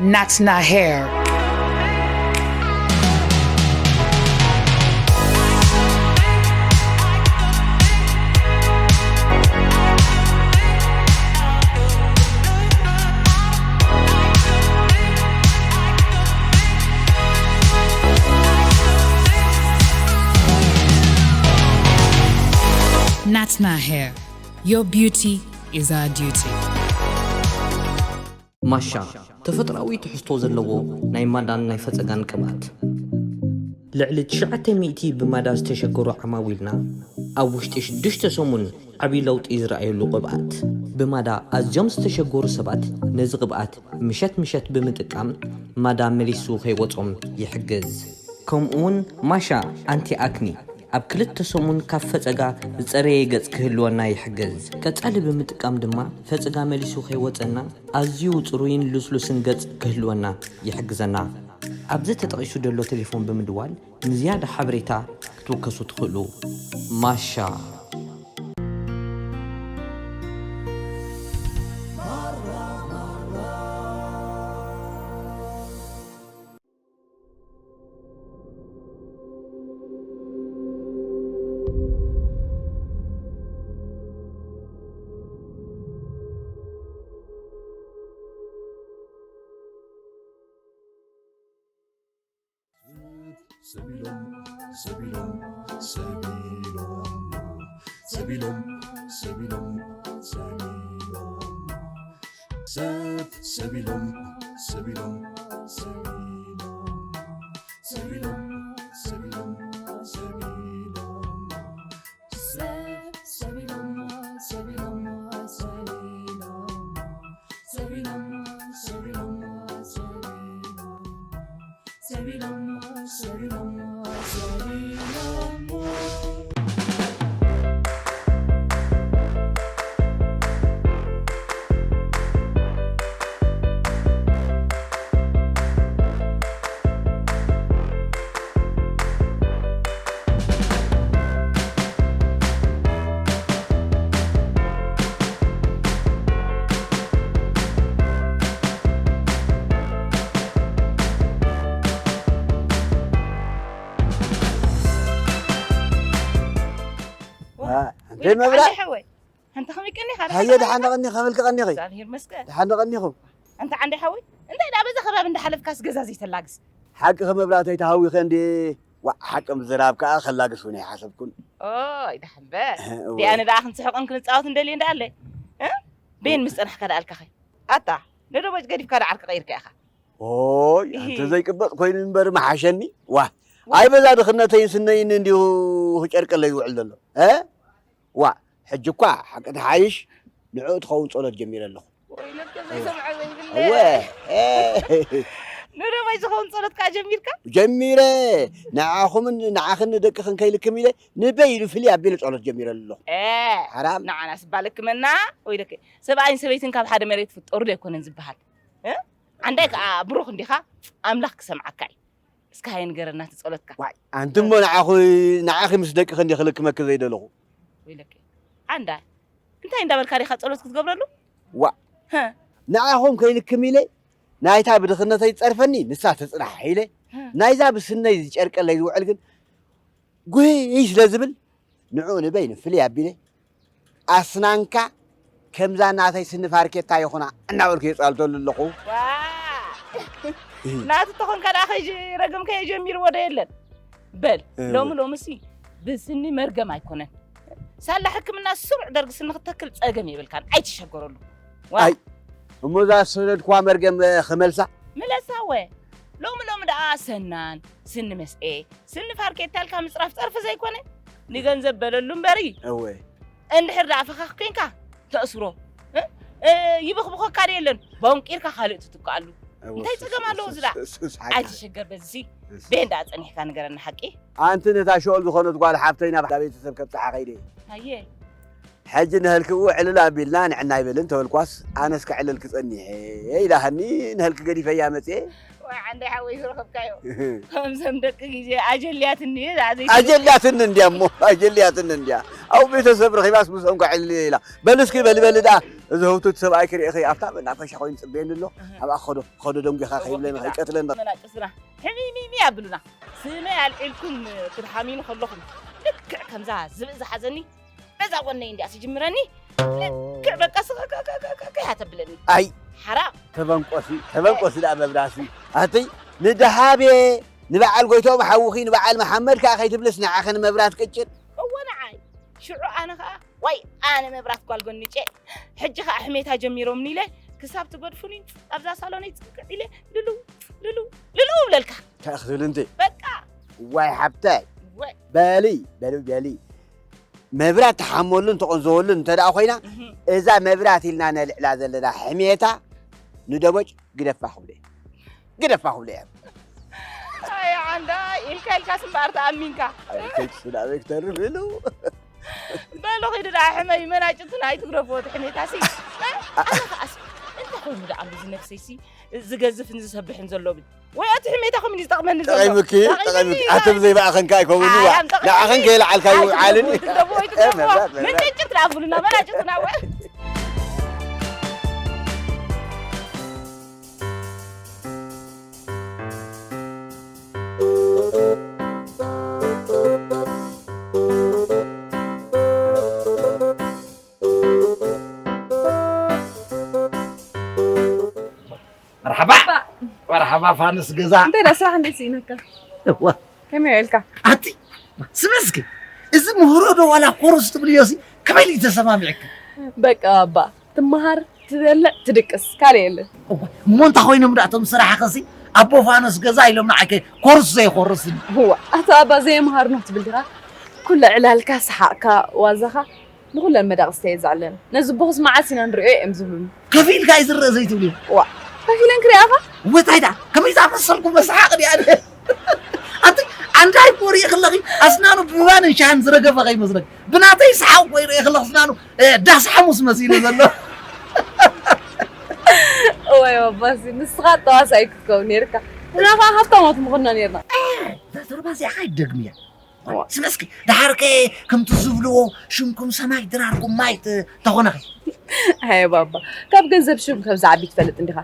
Natna hair. Natna hair. Your beauty is our duty. ማሻ፣ ተፈጥሮኣዊ ትሕዝቶ ዘለዎ ናይ ማዳን ናይ ፈጸጋን ቅብኣት። ልዕሊ ትሽዓተ ሚእቲ ብማዳ ዝተሸገሩ ዓማዊልና ኣብ ውሽጢ ሽዱሽተ ሰሙን ዓቢ ለውጢ ዝረኣየሉ ቅብኣት። ብማዳ ኣዝዮም ዝተሸገሩ ሰባት ነዚ ቅብኣት ምሸት ምሸት ብምጥቃም ማዳ መሊሱ ከይወጾም ይሕግዝ። ከምኡውን ማሻ ኣንቲ ኣክኒ ኣብ ክልተ ሰሙን ካብ ፈጸጋ ዝጸረየ ገጽ ክህልወና ይሕግዝ። ቀጻሊ ብምጥቃም ድማ ፈጸጋ መሊሱ ከይወጸና ኣዝዩ ጽሩይን ልስሉስን ገጽ ክህልወና ይሕግዘና። ኣብዚ ተጠቒሱ ዘሎ ቴሌፎን ብምድዋል ንዝያዳ ሓበሬታ ክትውከሱ ትኽእሉ። ማሻ። ሰቢሎም ሰቢሎም ሰቢሎም ሰቢሎም ሰቢሎም ሰቢሎም ሰብ ሰቢሎም ሰቢሎም ሰቢሎም ሰቢሎም ሰቢሎም ሰቢሎም ሰብ ሰቢሎም ሰቢሎም ሰቢሎም ሰቢሎም ሰቢሎም ሰቢሎም ሰቢሎም ሰቢሎም ኣንተ መብራ ሓወይ ኣንተ ከመይ ቀኒኻ? ሃየ ደሓን ደቐኒ ከመልክ ቀኒኺ? እግዚኣብሔር ይመስገን። ደሓን ደቐኒኹም? ኣንተ ዓንደ ሓወይ እንታይ ደኣ በዛ ከባቢ እንዳሓለፍካስ ገዛ ዘይተላግስ? ሓቂ ከመብራተይ ተሃዊኸ እንዴ? ዋዕ ሓቂ ምዝራብ ከኣ ከላግስ እውን ኣይሓሰብኩን። ኦይ ደሓን በል። እወ። ዲኣነ ደኣ ክንስሕቕን ክንጻወትን ደልየ እንዳ ኣለ። እ? ቤን ምስ ጸናሕካ ደኣ ኣልካኸ? ኣታ ነደቦጭ ገዲፍካ ደኣ ዓርኪ ቀይርካ ኢኻ። ኦይ ኣንተ ዘይቅበጽ ኮይኑ እምበር ምሓሸኒ። ዋ ኣይ በዛ ድኽነተይን ስነይን እንዲሁ ክጨርቀለይ ይውዕል ዘሎ። እ? ዋእ ሕጂ እኳ ሓቂ ትሓይሽ ንዕኡ ትኸውን ጸሎት ጀሚረ ኣለኹ። እወ ንደሞይ ዝኸውን ጸሎት ከዓ ጀሚርካ? ጀሚረ ንዓኹምን ንዓኽን ንደቅኽን ከይልክም ኢለ ንበይ ኢሉ ፍልይ ኣቢለ ጸሎት ጀሚረ ኣለኹ። ሓራም ንዓናስ እባ ልክመና ወይለከ ሰብኣይን ሰበይትን ካብ ሓደ መሬት ፍጠሩ ዶ ኣይኮነን ዝበሃል? ዓንዳይ ከዓ ብሩኽ እንዲኻ ኣምላኽ ክሰምዓካ እዩ። እስከ ሃየ ንገረና እቲ ጸሎትካ። ዋይ ኣንቲ እሞ ንዓኺ ንዓኺ ምስ ደቅኺ እንዲ ክልክመኪ ዘይደለኹ። ወይለኪ ዓንዳ እንታይ እንዳበልካ ዲኻ ጸሎት ክትገብረሉ? ዋእ ንዓኹም ከይልክም ኢለ ናይታ ብድኽነተይ ዝጸርፈኒ ንሳ ትጽናሕ ኢለ ናይዛ ብስነይ ዝጨርቀለይ ዝውዕል ግን ጉህይ ስለ ዝብል ንዕኡ ንበይኑ ፍልይ ኣቢለ ኣስናንካ ከምዛ ናተይ ስኒ ፋርኬታ ይኹና እናበልኩ የጻልተሉ ኣለኹ። ናቱ ተኾንካ ደኣ ከይረገምካዮ ጀሚርዎ ዶ የለን? በል ሎሚ ሎሚ ሲ ብስኒ መርገም ኣይኮነን። ሳላ ሕክምና ስሩዕ ደርጊ ስኒ ክትተክል ጸገም የብልካን ኣይትሸገረሉ። ኣይ እሞ እዛ ዝሰደድክዋ መርገም ክመልሳ? ምለሳ ወ ሎሚ ሎሚ ደኣ ሰናን ስኒ መስኤ ስኒ ፋርኬታ ኢልካ ምጽራፍ ጸርፊ ዘይኮነ ንገንዘብ በለሉ እምበሪ እወ እንድሕር ደኣ ፈኻኽ ኮንካ ተእስሮ ይብኽብኸካ ዶ የለን ቦንቂርካ ካልእ ትትክኣሉ እንታይ ጸገም ኣለዎ እዚ ደኣ ኣይትሸገር በዚ ሲ ቤን ደኣ ጸኒሕካ ንገረኒ ሓቂ ኣንቲ ነታ ሸኦል ዝኾነት ጓል ሓብተይ ናብ ቤተሰብ ከብጽሓ ከይደ ኣየ ሕጂ ንህልኪ ውዕልል ኣቢልና ንዕና ኣይበልን ተበልኳስ ኣነስ ከዕልል ክጸኒሐ ኢላሃኒ ንህልኪ ገዲፈያ መጽየ ወይ ዓንዳይ ሓወይ ዝረኸብካዮ። ከምዞም ደቂ ግዜ ኣጀልያትኒ እያ፣ ዘይትብል። ኣጀልያትኒ እንድያ እሞ፣ ኣጀልያትኒ እንድያ። ኣብ ቤተሰብ ረኺባስ ምስኦም ከዕልል ኢላ። በል እስኪ፣ በል፣ በል ደኣ፣ እዚ ህውቱት ሰብኣይ ክርእኺ ኣብታ መናፈሻ ኮይኑ ጽበየኒ ኣሎ። እህ። ኣብኣ ክኸዶ፣ ክኸዶ ደንጒኻ ከይብለኒ፣ ከይቀትለኒ። መናጭ ስራ። ሕሚሚሚ ኣብሉና። ስመይ ኣልዒልኩም ክትሓሚኑ ከለኹም፣ ልክዕ ከምዛ ዝብኢ ዝሓዘኒ፣ በዛ ጎነይ እንድያ ትጅምረኒ። ልክዕ በቃ ስቕቅቅቅቅቅ እያ ተብለኒ። ኣይ። ሓራም። ተበንቆሲ፣ ተበንቆሲ ደኣ መብራሲ። ኣቲ ንደሃቤ፣ ንበዓል ጎይትኦም ሓውኺ፣ ንበዓል መሓመድ ከኣ ከይትብልስ ንዓኺ ንመብራት ቅጭን። እወ ንዓይ። ሽዑ ኣነ ከኣ፣ ዋይ፣ ኣነ መብራት ጓል ጎንጨ። ሕጂ ከኣ ሕሜታ ጀሚሮምኒ ኢለ፣ ክሳብ ትገድፉኒ፣ ኣብዛ ሳሎነይ ጽንቅዕ ኢለ፣ ልልው፣ ልልው፣ ልልው እብለልካ። እንታይ ክትብል እንተ? በቃ። ዋይ ሓብተይ። ወ- በሊ፣ በሊ፣ በሊ። መብራት ትሓመሉን ትቕንዘወሉን እንተ ደኣ ኮይና፣ እህ። እዛ መብራት ኢልና ነልዕላ ዘለና ሕሜታ ንደቦጭ ግደፋ ክብሎ እየ። ግደፋ ክብሎ እየ። ኣይ ዓንዳ፣ ኢልካ ኢልካስ እምበኣር ተኣሚንካ። ኣይ፣ ከይትስዳበይ ክተርፍ ኢሉ። በሉ ኺዱ ደኣ ሕመይ መናጭቱን ኣይትግደፍዎ እቲ ሕሜታሲ። ኣነ ኸኣስ፣ እንታይ ኮይኑ ደኣ ኣሎ እዚ ነብሰይሲ ዝገዝፍን ዝሰብሕን ዘሎ ብል? ወይ እቲ ሕሜታ ከምን እዩ ዝጠቕመኒ ዘሎ? ጠቒምኪ፣ ጠቒምኒ ጠቒምኪ። ኢላ። ኣቲ ብዘይ ብኣኸንካ ኣይከውን እዩ። ሓራም ጠቒምኒ። ንኣኸን ከየለዓልካዮ ኣይትግደፍዎ፣ ውዓልን። ኣይትግደፍዎ፣ ኣይትግደፍዎ። መብራት፣ መብራት። ምንጭጭት ደኣ ኣብሉና፣ መናጭቱና ወ- መርሓባ። መርሓባ ፋንስ ገዛ። እንታይ ደኣ ስራሕ እንዴት ስኢነካ? እዋ። ከመይ ውዒልካ? ኣቲ፣ ስሚ እስኪ፣ እዚ ምህሮ ዶ ዋላ ኮርስ ትብልዮ ሲ፣ ከመይ ኢሉ ተሰማሚዕካ? በቃ ኣባ፣ ትመሃር፣ ትበልዕ፣ ትድቅስ፣ ካልእ የለን። እዋ፣ እሞ እንታይ ኮይኖም ደኣ እቶም ስራሕኸሲ፣ ኣቦ ፋኖስ ገዛ ኢሎም ንዓይከ ኮርስ ዘይኮርስኒ? እዋ፣ ኣታ ኣባ ዘየምሃርኖ ትብል ዲኻ? ኩለ ዕላልካ፣ ሰሓቕካ፣ ዋዛኻ፣ ንኹለን መዳቕስቲ እየ ዘዕለን። ነዚ ቦኽስ መዓስ ኢና ንሪኦ እዮም ዝብሉኒ። ከፊልካ እዩ ዝረአ ዘይትብልዮ? ዋ፣ ከፊለን ክሪኣኻ? ወታይ ደኣ፣ ከመይ ዝኣመሰልኩ መስሓቕ ድኣ? ኣቲ፣ ኣንታይ እኮ ርኢ ከለኺ፣ ኣስናኑ ብባንን ሻህን ዝረገፈ ከይመስለኪ። ብናተይ ሰሓቕ እኮ ይርኢ ከለኹ፣ ኣስናኑ፣ እ፣ ዳስ ሓሙስ መሲሉ ዘሎ። እዋይ፣ ባባሲ፣ ንስኻ ተዋሳኣይ ክትከውን ነይርካ። ንሕና ኸዓ ሃብታማት ምኾንና ነይርና። እ፣ እዛ ዘረባ እዚኣ ኸዓ ይደግምያ። ዋ። ስለ እስኪ፣ ደሓርከ ከምቲ ዝብልዎ፣ ሽምኩም ሰማይ ድራርኩም ማይ ተ-፣ ተኾነኸ? ኣየ ባባ፣ ካብ ገንዘብ ሽም ከም ዝዓቢ ትፈልጥ እንዲኻ።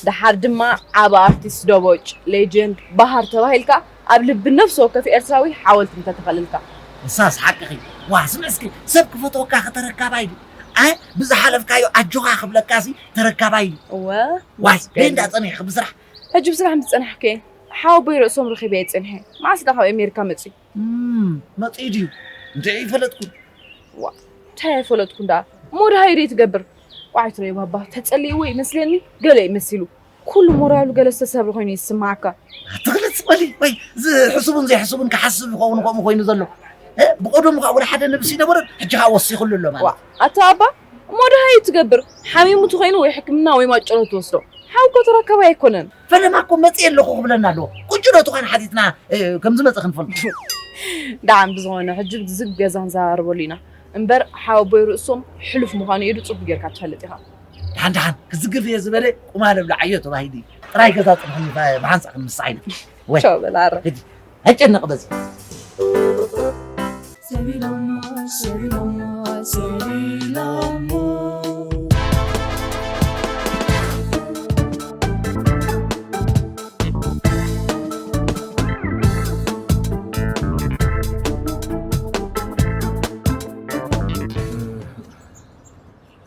ደሓር ድማ ዓቢ ኣርቲስት ደቦጭ፣ ሌጀንድ፣ በሃር ተባሂልካ ኣብ ልቢ ነፍሲ ወከፍ ኤርትራዊ ሓወልቲ እንተተኸልልካ። ንሳስ ሓቅኺ። ዋ፣ ስምዒ እስኪ፣ ሰብ ክፈትወካ ተረካባይ ድዩ? ኣይ፣ ብዝሓለፍካዮ ኣጆኻ ክብለካሲ ተረካባይ ድዩ? እወ። ዋይ፣ ደይ እንዳጸኒሕኺ ብስራሕ? ሕጂ ብስራሕ ምስ ጸናሕከ፣ ሓወቦይ ርእሶም ረኺበ እየ ጸኒሐ። መዓስ ደኣ ካብ ኣሜሪካ መጺኡ? እም፣ መጺኡ ድዩ? እንታይ ኣይፈለጥኩን። ዋ፣ እንታይ ኣይፈለጥኩን ደኣ? እሞ ደሃዩ ደይ ትገብር? ዋዒ ትረይ ባባ፣ ተጸሊእዎ ይመስለኒ፣ ገለ እዩ መሲሉ። ኩሉ ሞራሉ ገለ ዝተሰብረ ኮይኑ እዩ ዝስምዓካ። ኣትኽልጽ በሊ፣ ወይ፣ ዝሕሱቡን ዘይሕሱቡን ክሓስብ ይኸውን ከምኡ ኮይኑ ዘሎ። እ፣ ብቐደሙ ኸዓ ወላ ሓደ ነብሲ ይነበረን፣ ሕጂ ኸዓ ወሲኹሉ ኣሎ ማለት። ዋ፣ ኣታ ኣባ፣ እሞ ደሃዩ ትገብር? ሓሚሙ ተኾይኑ ወይ ሕክምና ወይ ማጨሎ ትወስዶ። ሓው እኮ ተረካባይ ኣይኮነን። ፈለማ እኮ መጽእ ኣለኹ ክብለና ኣለዎ። ቁጭ ዶ ትኾን ሓቲትና፣ እ፣ ከም ዝመጸ ክንፈልጦ? ደሓን ብዝኾነ፣ ሕጂ ብዝግ ገዛ ክንዘራረበሉ ኢና። እምበር ሓወቦይ ርእሶም ሕሉፍ ምዃኑ ኢዱ ጽቡቕ ጌርካ ትፈልጥ ኢኻ። ደሓን ደሓን፣ ክዝግፍ እየ ዝበለ ቁማል ኣብልዓዮ ተባሂሉ እዩ። ጥራይ ገዛ ጽንሑኒ፣ ብሓንሳእ ክንምስዓ ኢና። ወይ። ቻው በል፣ ኣረ። ሕጂ ኣይጨነቕ በዚ። ሰቢሎሞ፣ ሰቢሎሞ፣ ሰቢሎሞ።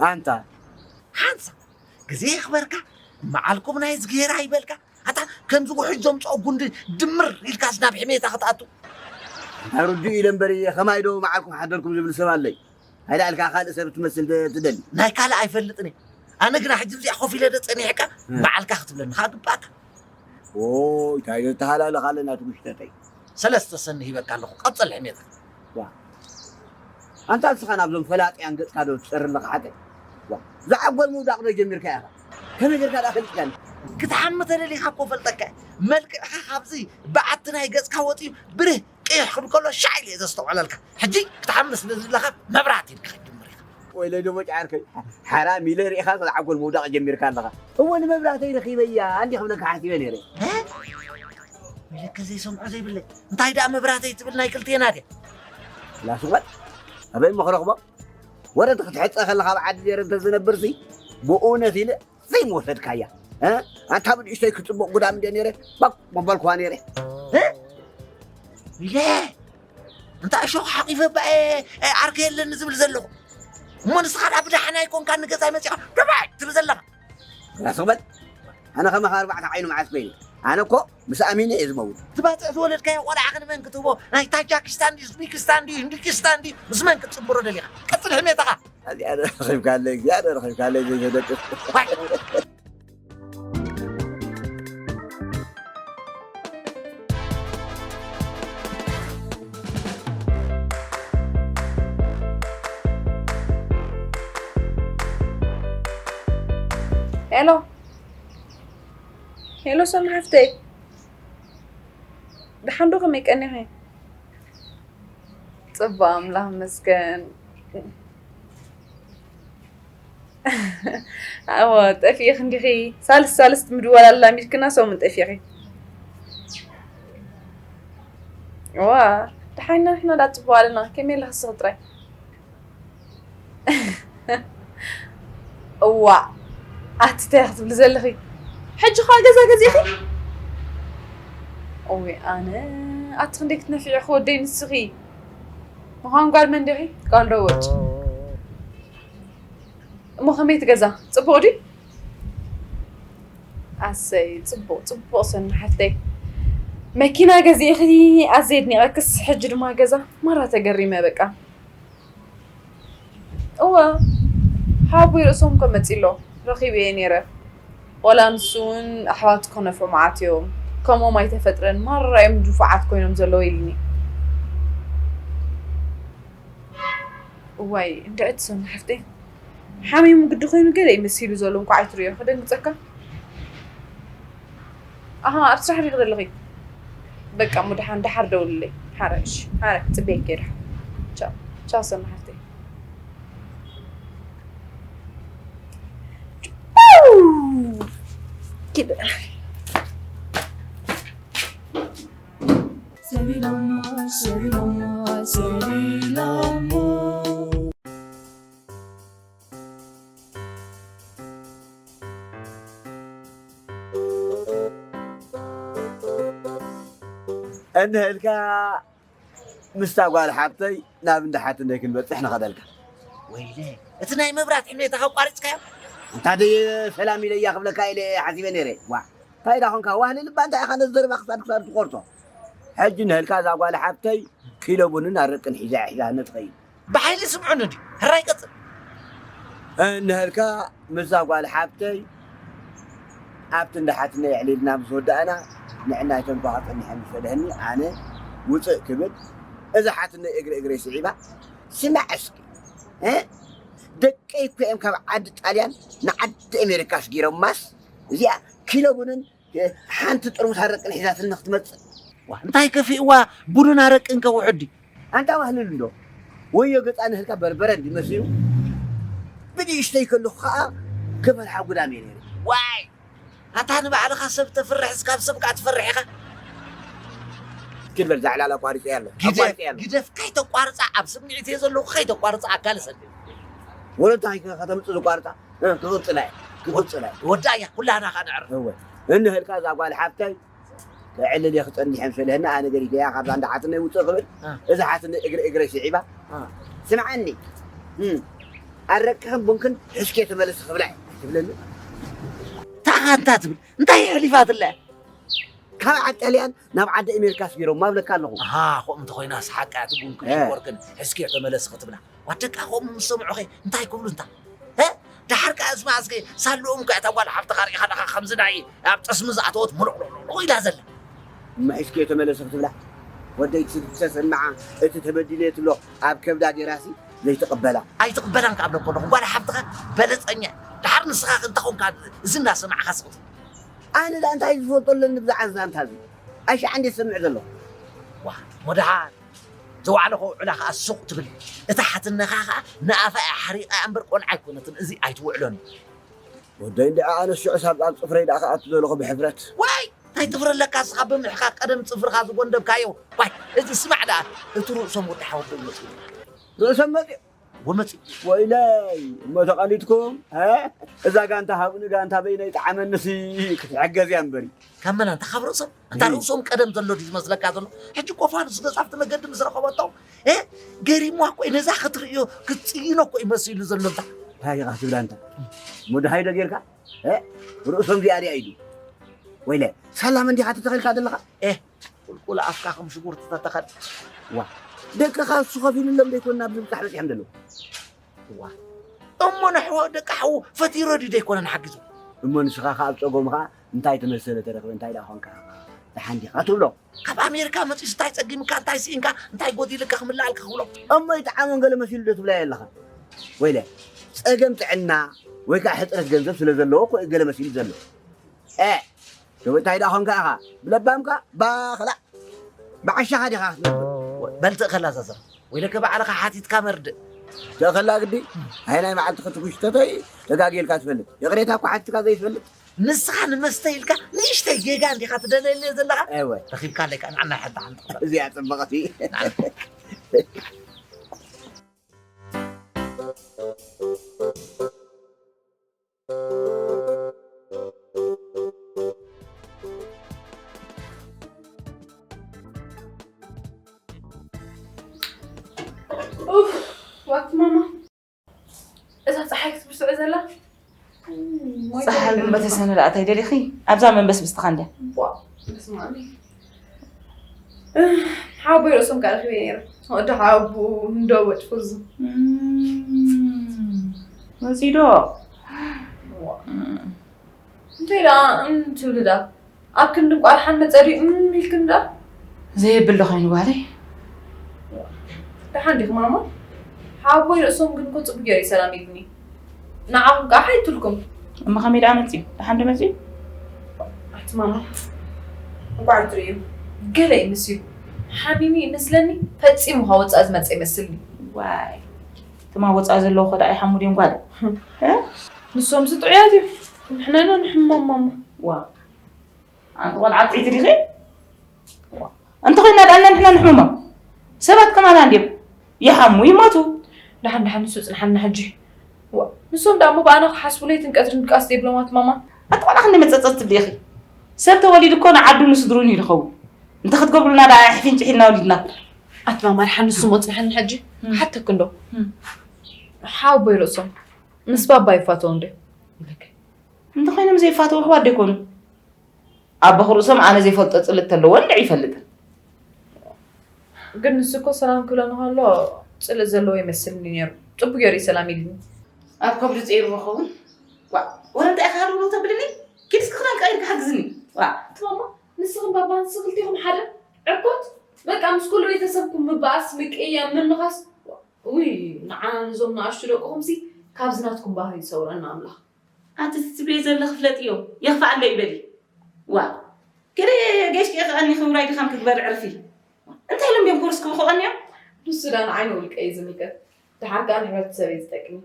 ኣንታ ሓንሳ ግዜ የኽበርካ፣ መዓልኩም ናይ ዝግሄር ኣይበልካ። ኣታ ከምዚ ውሑጅ ዘምጽኦ ጉንዲ ድምር ኢልካስ ናብ ሕሜታ ክትኣቱ? ኣንታ ርዱእ ኢለ እምበር እየ፣ ከማይ ዶ መዓልኩም ሓደርኩም ዝብል ሰብ ኣለይ? ኣይደኣልካ ካልእ ሰብ ትመስል ደ-፣ ትደሊ? ናይ ካልእ ኣይፈልጥን እየ። ኣነ ግና ሕጂ እዚኣ ኮፍ ኢለ ደ ጸኒሕካ፣ እ። በዓልካ ክትብለኒ ኸኣ ግባእካ። ኦይ፣ እንታይ ዘተሃላለኻ ኣለና እቲ ምሽተተይ? ሰለስተ ሰኒ ሂበካ ኣለኹ፣ ቀጽል ሕሜታ። ዋ። ኣንታ ንስኻ ናብዞም ፈላጥያን ገጽካ ዶ ትጸሪ ኣለኻ ሓቀይ? ዋ። ዝዓጎል ምውዳቕ ዶ ጀሚርካ ኢኻ? ከመይ ጌርካ ደኣ ፈልጥካኒ? ክትሓሚ ተደሊኻ እኮ ፈልጠካ። መልክዕኻ ካብዚ በዓቲ ናይ ገጽካ ወጺኡ ብርህ ቅይሕ ክብል ከሎ ሻዕ ኢለ እየ ዘስተውዕለልካ። ሕጂ ክትሓሚ ስለ ዘለኻ መብራት ኢልካ ክትጅምር ኢኻ። ወይለይ ደቦጭ ዓርከይ፣ ሓራም ኢለ ርኢኻ ዝዓጎል ምውዳቕ ጀሚርካ ኣለኻ። እወ ንመብራህተይ ረኺበያ እንዲ ክብለካ ሓሲበ ነይረ። እ? ኢለካ ዘይሰምዖ ዘይብለይ። እንታይ ደኣ መብራህተይ ትብል ናይ ክልቴና ድያ? ላስወጥ ኣበይ እሞ ክረኽቦ? ወረ ክትሕጸ ከለኻ ኣብ ዓዲ ነይረ እንተዝነብርሲ ብእውነት ኢለ ዘይምወሰድካያ። እ? ኣንታ ብንእሽተይ ክጽቡቕ ጉዳም እንደ ነይረ ባክ መበልኳ ነይረ። እ? ኢለ እንታ እሾኽ ሓቒፈ ባኤ ዓርከ የለኒ ዝብል ዘለኹ። እሞ ንስኻ ደኣ ብደሓን ኣይኮንካ ንገዛይ መጺኻ ደባይ ትብል ዘለኻ። ራስ በል። ኣነ ከማኻ ኣርባዕተ ዓይኑ መዓስ ኮይኑ? ኣነ እኮ ምስ ኣሚነ እየ ዝመውት። እቲ ባጽዕ ዝወለድካዮ ቆልዓ ክንመን ክትህቦ? ናይ ታጃኪስታን ድዩ፣ ኡዝቤኪስታን ድዩ፣ ህንዱኪስታን ድዩ? ምስ መን ክትጽንብሮ ደሊኻ? ቀጽል ሕሜታኻ። እዚኣ ዶ ረኺብካለይ፣ እዚኣ ዶ ረኺብካለይ ዘይተደቅስ። ዋይ። ሄሎ፣ ሄሎ፣ ሰኑ ሓፍተይ፣ ደሓን ዶ? ከመይ ቀኒኺ? ጽቡቕ፣ ኣምላኽ ይመስገን። እወ፣ ጠፊእኺ እንዲኺ። ሳልስ ሳልስት ምድዋል ኣላሚድክና፣ ሰሙን ጠፊእኺ። እዋ፣ ደሓና ንሕና ደኣ ጽቡቕ ኣለና። ከመይ ኣለኺ ንስኺ ጥራይ? እዋእ፣ ኣቲ እንታይ ክትብሊ ዘለኺ? ሕጂ ኸኣ ገዛ ገዚእኺ? እውይ ኣነ፣ ኣቲ ክንደይ ክትነፍዒ ክወደይ ንስኺ። ምዃን ጓል መን ዲኺ? ጓል ዶ ወጭ? እሞ ከመይ እቲ ገዛ? ጽቡቕ ድዩ? ኣሰይ፣ ጽቡቕ፣ ጽቡቕ ሰኒ ሓፍተይ። መኪና ገዚእኺ ኣዝየ ኣድኒቐክስ፣ ሕጂ ድማ ገዛ? ማራ ተገሪመ በቃ። እወ፣ ሓወቦይ ርእሶም እኮ መጺኡ ኣሎ፣ ረኺበዮ ነይረ። ዋላ ንሱ እውን ኣሕዋት እኮ ነፍዑ መዓት እዮም። ከምኦም ኣይተፈጥረን፣ ማራ እዮም ድፉዓት ኮይኖም ዘለዉ ኢሉኒ። እዋይ፣ እንድዒ ትሰምዕ ሓፍተይ። ሓሚሙ ግዲ ኮይኑ ገለ እዩ መሲሉ ዘሎ፣ እንቋዕ ኣይትርእዮ፣ ከደንግጸካ። ኣሃ፣ ኣብ ስራሕ ዲኺ ዘለኺ? በቃ እሞ ደሓን፣ ደሓር ደውልለይ። ሓራይ፣ እሺ፣ ሓራይ፣ ክጽበየኪ እየ ደሓር። ቻው፣ ቻው ሰኑ ሓፍተይ። ኪድ። ሰሊላማ፣ ሰሊላማ፣ ሰሊላማ። እንህልካ ምስታ ጓል ሓብተይ ናብ እንዳ ሓትነይ ክንበጽሕ ንኸደልካ። ወይለ፣ እቲ ናይ መብራት ሕሜታ ከቋሪጽካዮ? እንታ ደይ ሰላም ኢለያ ክብለካ ኢለ ሓሲበ ነይረ። ዋ፣ እንታይ ዳ ኾንካ? ዋህሊ ልባ እንታይ ኢኻ ነዚ ዘረባ ክሳድ ክሳድ ትቖርጾ? ሕጂ እንህልካ እዛ ጓል ሓብተይ ኪሎ ቡንን ኣረቅን ሒዛ እያ ሒዛኒ ትኸይድ። ብሓይሊ ስምዑኒ ድዩ? ሕራይ ቀጽል። እንህልካ ምስዛ ጓል ሓብተይ ኣብቲ እንዳ ሓትነይ ኣዕሊልና ምስ ወዳእና፣ ንዕናይ ተንኳኻ ጸኒሐ ምስ ፈደህኒ፣ ኣነ ውጽእ ክብል፣ እዛ ሓትነይ እግሪ እግረይ ስዒባ፣ "ስማዕ እስኪ፣ እ? ደቀይ እኮ እዮም ካብ ዓዲ ጣልያን ንዓዲ ኣሜሪካ ኣስጊሮማስ፣ እዚኣ ኪሎ ቡንን ሓንቲ ጥርሙዝ ኣረቅን ሒዛትኒ ክትመጽእ?" ዋ፣ እንታይ ከፊእዋ? ቡንን ኣረቅን ከ ውሑድ ድዩ? ኣንታ ዋህልል እንዶ፣ ወዮ ገጻ ንህልካ በርበረ እንዲ መሲሉ፣ ብንእሽተይ ከለኹ ኸኣ ክፈልሓ ጉዳም እየ ነይረ። ዋይ! ኣታ ንባዕልኻ ሰብ ተፍርሕስ ካብ ሰብ ከኣ ትፈርሕ ኢኻ። ኪድ በል፣ ዛዕላል ኣቋሪጸ ኣሎ። ግደፍ፣ ኣቋሪጸ ኣሎ። ግደፍ፣ ከይተቋርጻ ኣብ ስምዒት እየ ዘለኹ፣ ከይተቋርጻ ኣካል ሰድ። ወለንታ ከይከ ከተምጽእ ዝቋርጻ፣ እ፣ ክቕጽላ እየ፣ ክቕጽላ እየ። ወዳእያ፣ ኩላህና ኸኣ ነዕርፍ። እወ። እንህልካ እዛ ጓል ሓብተይ ክዕልል እየ ክጸንሕ እየ ምስ በለኒ፣ ኣነ ገዲፈያ ካብዛ እንዳ ሓትነይ ውጽእ ክብል፣ እ። እዛ ሓትነይ እግሪ እግረይ ስዒባ፣ እ። ስምዓኒ፣ እም፣ ኣረቅኽን ቡንክን ሒዝኪ ተመለሲ ክብላ እየ ትብለኒ። እንታይ ኣንታ ትብል? እንታይ የሕሊፋትላ እያ? ካብ ዓዲ ጣልያን ናብ ዓዲ ኣሜሪካ ኣስጊሮማ እብለካ ኣለኹ። ኣሃ፣ ከምኡ እንተኾይናስ ሓቃ እቲ ቡንክን እ። ሽኮርክን ሒዝኪ ተመለሲ ክትብላ። ዋደቃ ከምኡ ምስ ሰምዑኸ እንታይ ክብሉ እንታ? እ? ደሓር ከኣ እስማ እስከ ሳልኦም ከኣ እታ ጓል ሓፍትኻ ርኢኻ ዳኻ ከምዚ ናይ ኣብ ጠስሚ ዝኣተወት ሙሉቕሉቕሉቕ ኢላ ዘላ። እማ ሒዝክዮ ተመለሲ ክትብላ? ወደይ ትሰምዓ እቲ ተበዲለ ትብሎ ኣብ ከብዳ ጌራሲ ዘይትቕበላ። ኣይትቕበላን ከኣ እብለኮ ኣለኹ። ጓል ሓፍትኻ በለጸኛ። ደሓር ንስኻ እንተኾንካ እዚ እናሰማዕኻ ስቕ ትብል። ኣነ ደኣ እንታይ ዝፈልጦ ኣለኒ ብዛዕባ ዛንታ እዚ? ኣሽዓ እንዴ ዝሰምዕ ዘለኹ? ዋ፣ ሞድሃር። ዘዋዕለኾ ውዕላ ኸኣ ሱቕ ትብል። እታ ሓትነኻ ኸኣ ንኣፋ እያ ሓሪቓ እምበር ቆልዓ ኣይኮነትን። እዚ ኣይትውዕሎን። ወደይ እንድዒ ኣነ ሽዑ ሳብ ኣብ ጽፍረይ ደኣ ክኣቱ ዘለኹ ብሕፍረት። ዋይ! እታ ኣይትፍረለካ እስኻ ብምሕቃቕ ቀደም ጽፍርኻ ዝጎንደብካዮ። ዋይ፣ እዚ ስማዕ ደኣ፣ እቲ ርእሶም ወዲ ሓወቦይ መጺኡ። ርእሶም መጺኡ? ወመጺኡ። ወይለይ፣ እሞ ተቐሊድኩም፣ እ? እዛ ጋንታ ሃቡኒ ጋንታ በይነይ ጠዓመንሲ ክትሕገዝ እያ እምበሪ። ካብ መን ኣንታ ካብ ርእሶም? ኣንታ እይ። ርእሶም ቀደም ዘሎ ድዩ ዝመስለካ ዘሎ? ሕጂ እኮ ፋኑስ ገጻፍቲ መገዲ ምስ ረኸበቶ፣ እ? ገሪምዋ እኮ እዩ፣ ነዛ ክትርእዮ፣ ክትጽይኖ እኮ እዩ መሲሉ ዘሎ እንታ። እንታይ ኢኻ ትብል ኣንታ? እሞ ደሃይ ዶ ጌርካ? እ? ርእሶም እዚኣ ድያ ኢሉ? ወይለ፣ ሰላም እንዲኻ ተተኺልካ ዘለኻ? ኤህ፣ ቁልቁል ኣፍካ ከም ሽጉርቲ ተተኸል። ዋ፣ ደቅኻ እሱ ከፊሉሎም ዘይኮን ናብዚ ምብጻሕ በጺሖም ዘለዉ። ዋ፣ እሞ ንሕዎ ደቂ ሓዉ ፈቲሮ ድዩ ዘይኮነ ንሓግዞ? እሞ ንስኻ ከኣ ኣብ ጸገሙ ኸኣ እንታይ ተመሰለ ተረኽበ፣ እንታይ ደኣ ኾንካ ደሓን ዲኻ ትብሎ? ካብ ኣሜሪካ መጺኡስ እንታይ ጸጊምካ፣ እንታይ ስኢንካ፣ እንታይ ጎዲልካ ክምልኣልካ ክብሎ? እሞ ይጥዓሞን ገለ መሲሉ ዶ ትብላዮ ኣለኻ? ወይለ፣ ጸገም ጥዕና ወይ ከኣ ሕጽረት ገንዘብ ስለ ዘለዎ እኮ እዩ ገለ መሲሉ ዘሎ። ኤ፣ ደው እንታይ ደኣ ኾንካ ኢኻ? ብለባምካ ባኽላ ብዓሻኻ ዲኻ ክትነብር? በል ትእኸላ ዛዛ፣ ወይለከ ባዕልኻ ሓቲትካ መርድእ። ትእኸላ ግዲ? ኣይ ናይ መዓልቲ ክትጉሽተተይ ተጋግየልካ ትፈልጥ። ይቕሬታ እኮ ሓቲትካ ዘይትፈልጥ። ንስኻ ንመስተ ኢልካ ንእሽተይ ጌጋ እንዲኻ ትደለየለይ ዘለኻ? እወ። ረኺብካ ኣለይ ከኣ ንዓና ሓንቲ ሓንቲ ክፈል። እዚኣ ጽብቕቲ። ኡፍ፣ ዋት ማማ። እዛ ጸሓይ ክትብስዖ ዘላ? ሞይተ ጸሓይ ግን በተሰነ ደኣ እንታይ ደሊኺ? ኣብዛ መንበስ ብስትኻ እንድያ። ቧ፣ በስመ ኣብ። ሓወቦይ ርእሶም ከኣ ረኺበ ነይረ። ወዲ ሓወቦኡ እንዶ ወጭፉ እዙ። እም፣ መጺኡ ዶ? ዋ። እም። እንታይ ደኣ፣ እም፣ ትብሊ ደኣ? ኣብ ክንዲ እንቋርሓን መጸ ድዩ እም ኢልክን ደኣ? ዘየብል ዶ ኾይኑ ጓለይ? ደሓን ዲኺ ማማ? ሓወቦይ ርእሶም ግን እኮ ጽቡቕ ገይሩ እዩ ሰላም ኢሉኒ። ንዓኹም ከኣ ሓይትልኩም። እሞ ከመይ ደኣ መጺኡ? ደሓን ዶ መጺኡ? ኣቲ ማማ፣ እንቋዕ ትርእዩ። ገለ እዩ መሲሉ። ሓሚሙ ይመስለኒ፣ ፈጺሙ ካብ ወጻኢ ዝመጸ ይመስልኒ። ዋይ፣ እቶም ኣብ ወጻኢ ዘለዉ እኮ ደኣ ይሓሙ ድዮም ጓል? እ? ንሶምሲ ጥዑያት እዮም። ንሕና ኢና ንሕመም ማማ። ዋ። ኣንቲ ቆልዓ ጥዒቲ ዲኺ? እንተኾይና ደኣ ንሕና ንሕመሞም። ሰባት ከማና እንድዮም። ይሓሙ፣ ይሞቱ። ደሓን፣ ደሓን፣ ንሱ ጽንሓና ሕጂ። ዋ፣ ንሶም ደኣ እሞ ብኣና ክሓስቡ ለይትን ቀትርን ድቃስ ዘይብሎም ኣቲ ማማ። ኣቲ ቆልዓ ክንደይ መጸጸት ትብሊ ኢኺ? ሰብ ተወሊዱ እኮ ንዓዱ ንስድሩን እዩ ዝኸውን። እንተ ክትገብሩልና ደኣ ኣሕፊንጭሕ ኢልና ወሊድናኩም። ኣቲ ማማ፣ ደሓን ንሱ እሞ ጽንሓና ሕጂ። እም። ሓተኪ እንዶ። እም። ሓወቦይ ርእሶም ምስ ባባ ይፋተዉ እንድዮም። እንተኾይኖም ዘይፋተዉ ኣሕዋት ዶ ይኮኑ? ኣቦ ርእሶም ኣነ ዘይፈልጦ ጽልእ ተለዎ እንድዒ ይፈልጥ። ግን ንሱ እኮ ሰላም ክብለኒ ከሎ ጽልእ ዘለዎ ይመስልኒ ነይሩ። ጽቡቅ ገይሩ እዩ ሰላም ኢሉኒ። ኣብ ከብዱ ጸይሩ ይኸውን። ዋ፣ ወረ እንታይ ኢኻ ሃርብሎ ተብልኒ? ኪድ እስኪ ክዳን ቀይርካ ሓግዝኒ። ዋ። እቲ ማማ፣ ንስኽን ባባን ንስኺ ክልቴኹም ሓደ ዕርኮት? በቃ ምስ ኩሉ ቤተሰብኩም ምባኣስ፣ ምቅያም፣ ምንኻስ። ውይ፣ ንዓና ነዞም ንኣሽቱ ደቅኹምሲ ካብዚ ናትኩም ባህሪ ይሰውረና ኣምላኽ። ኣቲ ትብልዮ ዘለኺ ፍለጥዮ፣ የኽፍኣለይ በሊ። ዋ፣ ገለ ጌሽ ከኣ ከኣኒ ክብራይ ድኻም ክግበር ዕርፊ። እንታይ ኢሎም ድዮም ኮርስ ክብኹ ቀንዮም? ንሱ ዳ ንዓይ ንውልቀ እዩ ዝምልከት። ደሓር ከኣ ንሕብረተሰብ እዩ ዝጠቅም።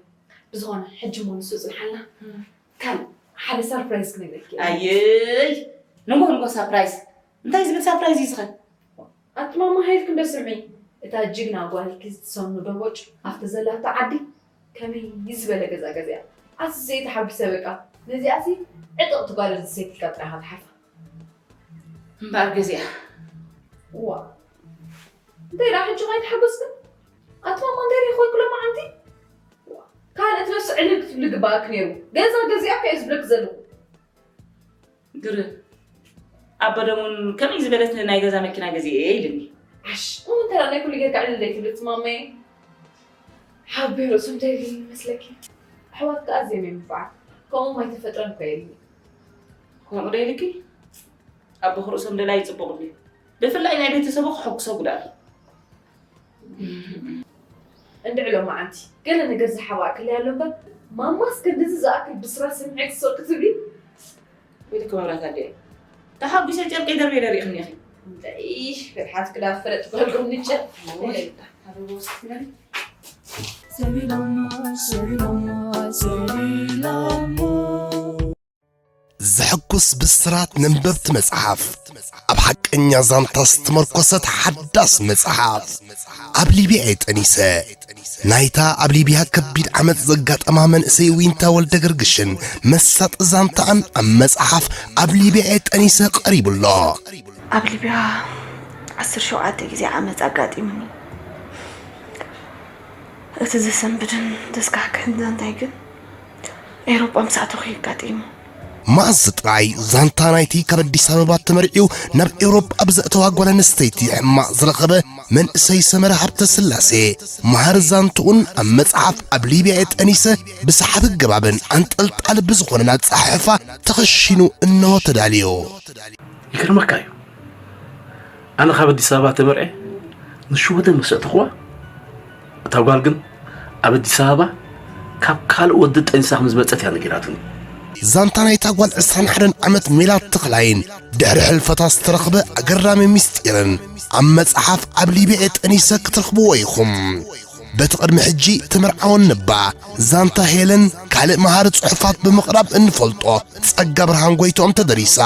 ብዝኾነ፣ ሕጂ እሞ ንሱ ጽንሓልና። እም። ከም ሓደ ሰርፕራይዝ ክነግረኪ እየ። ኣየይ፣ ንጎ ንጎ ሰርፕራይዝ። እንታይ ዝብል ሰርፕራይዝ እዩ ዝኸ? ኣቲ ማማ፣ ሃይልኪ እንዶ ስምዒ፣ እታ ጅግና ጓልኪ ትሰኑ ዶ ቦጭ ኣብቲ ዘላቶ ዓዲ ከመይ ዝበለ ገዛ ገዚኣ። ኣቲ ዘይ ተሓጒሰ በቃ። ነዚኣሲ ዕጥቕቲ ጓል ኣንስተይቲ ኢልካ ጥራይ ኢኻ ትሓልፋ። እምበኣር ገዚኣ። እዋ። እንታይ ደኣ ሕጂ ከይተሓጎስክን? ኣቲ ማማ እንታይ ሪኢኺ ኮይንኪ ሎማዓንቲ? እዋ። ካልእ ትነፍሲ ዕልል ክትብሊ ግባኣኪ ነይሩ። ገዛ ገዚኣ እኮ እየ ዝብለኪ ዘለኹ። ግርም። ኣቦ ደሙን ከመይ ዝበለት ናይ ገዛ መኪና ገዚኤ ኢልኒ። ዓሽ፣ እሞ እንታይ ደኣ ናይ ኩሉ ጌርካ ዕልል ዘይትብሊ እቲ ማማየ? ሓወቦይ ርእሱ እንታይ ኢልኒ ይመስለኪ? ኣሕዋትካ ኣዝዮም እዮም ንፉዓት። ከምኦም ኣይተፈጥረን እኮ ኢልኒ። ከምኡ ዶ ኢልኪ? ኣቦ ርእሶም ደላይ ጽቡቕ ድዩ? ብፍላይ ናይ ቤተሰቡ ክሕጉሶ ጉዳት። እንድዒ ሎማዓንቲ ገለ ነገር ዝሓባእክለይ ኣሎ እምበር፣ ማማስ ክንድዚ ዝኣክል ብስራት ስምዒት ስቕ ክትብሊ? ወይልኪ መብራት ኣዲኣ። ተሓጒሰ ጨርቀይ ደርብየ ደሪእኽኒ ኢኺ። እንድዒ ፍርሓት ክዳን ፍለጥ ጓል ጎንጨ። ወይ፣ ሓደ ወስድ ትበሊ። ሰሊላማ፣ ሰሊላማ፣ ሰሊላማ። ዘሐጉስ ብስራት ነንበብቲ መጽሓፍ፣ ኣብ ሓቀኛ ዛንታ ዝተመርኮሰት ሓዳስ መጽሓፍ፣ ኣብ ሊብያ እየ ጠኒሰ። ናይታ ኣብ ሊብያ ከቢድ ዓመጽ ዘጋጠማ መንእሰይ ዊንታ ወልደ ገርግሽን መሳጢ ዛንታኣን ኣብ መጽሓፍ ኣብ ሊብያ እየ ጠኒሰ ቀሪቡ ኣሎ። ኣብ ሊብያ ዓሰርተ ሸውዓተ ግዜ ዓመጽ ኣጋጢሙኒ። እቲ ዘሰንብድን ዘስካሕክሕን ዛንታይ ግን ኤውሮጳ ምስ ኣተኹ እዩ ኣጋጢሙ። መኣዝ ጥራይ ዛንታ ናይቲ ካብ ኣዲስ ኣበባ ተመርዕዩ ናብ ኤውሮጳ ብዘእተዋ ጓል ኣንስተይቲ ሕማቕ ዝረኸበ መንእሰይ ሰመረ ሃብተስላሴ፣ መሃሪ ዛንትኡን ኣብ መጽሓፍ ኣብ ሊብያ እየ ጠኒሰ ብሰሓቢ ኣገባብን ኣንጠልጣሊ ብዝኾነን ኣጸሓሕፋ ተኸሺኑ እንሆ ተዳልዩ። ይገርመካ እዩ። ኣነ ካብ ኣዲስ ኣበባ ተመርዐ ምስ ሽወደን ምስ ኣእተኽዋ፣ እታ ጓል ግን ኣብ ኣዲስ ኣበባ ካብ ካልእ ወዲ ጠኒሳ ከም ዝመጸት እያ ነጊራትኒ። ዛንታ ናይታ ጓል ዕስራን ሓደን ዓመት ሜላት ተኽላይን ድሕሪ ሕልፈታ ዝተረኽበ ኣገራሚ ምስጢርን ኣብ መጽሓፍ ኣብ ሊብያ እየ ጠኒሰ ክትረኽብዎ ኢኹም። በቲ ቅድሚ ሕጂ ተመርዓወን ነባ ዛንታ ሄለን ካልእ መሃሪ ጽሑፋት ብምቕራብ እንፈልጦ ጸጋ ብርሃን ጎይትኦም ተደሪሳ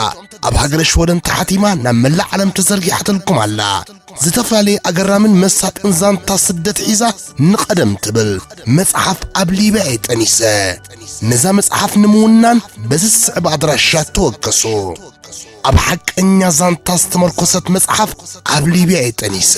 ኣብ ሃገረ ሽወደን ተሓቲማ ናብ መላእ ዓለም ተዘርጊሓትልኩም ኣላ። ዝተፈላለየ ኣገራምን መሳጥን ዛንታ ስደት ሒዛ ንቐደም ትብል መጽሓፍ ኣብ ሊብያ እየ ጠኒሰ። ነዛ መጽሓፍ ንምውናን በዚ ዝስዕብ ኣድራሻ ተወከሱ። ኣብ ሓቀኛ ዛንታ ዝተመርኮሰት መጽሓፍ ኣብ ሊብያ እየ ጠኒሰ።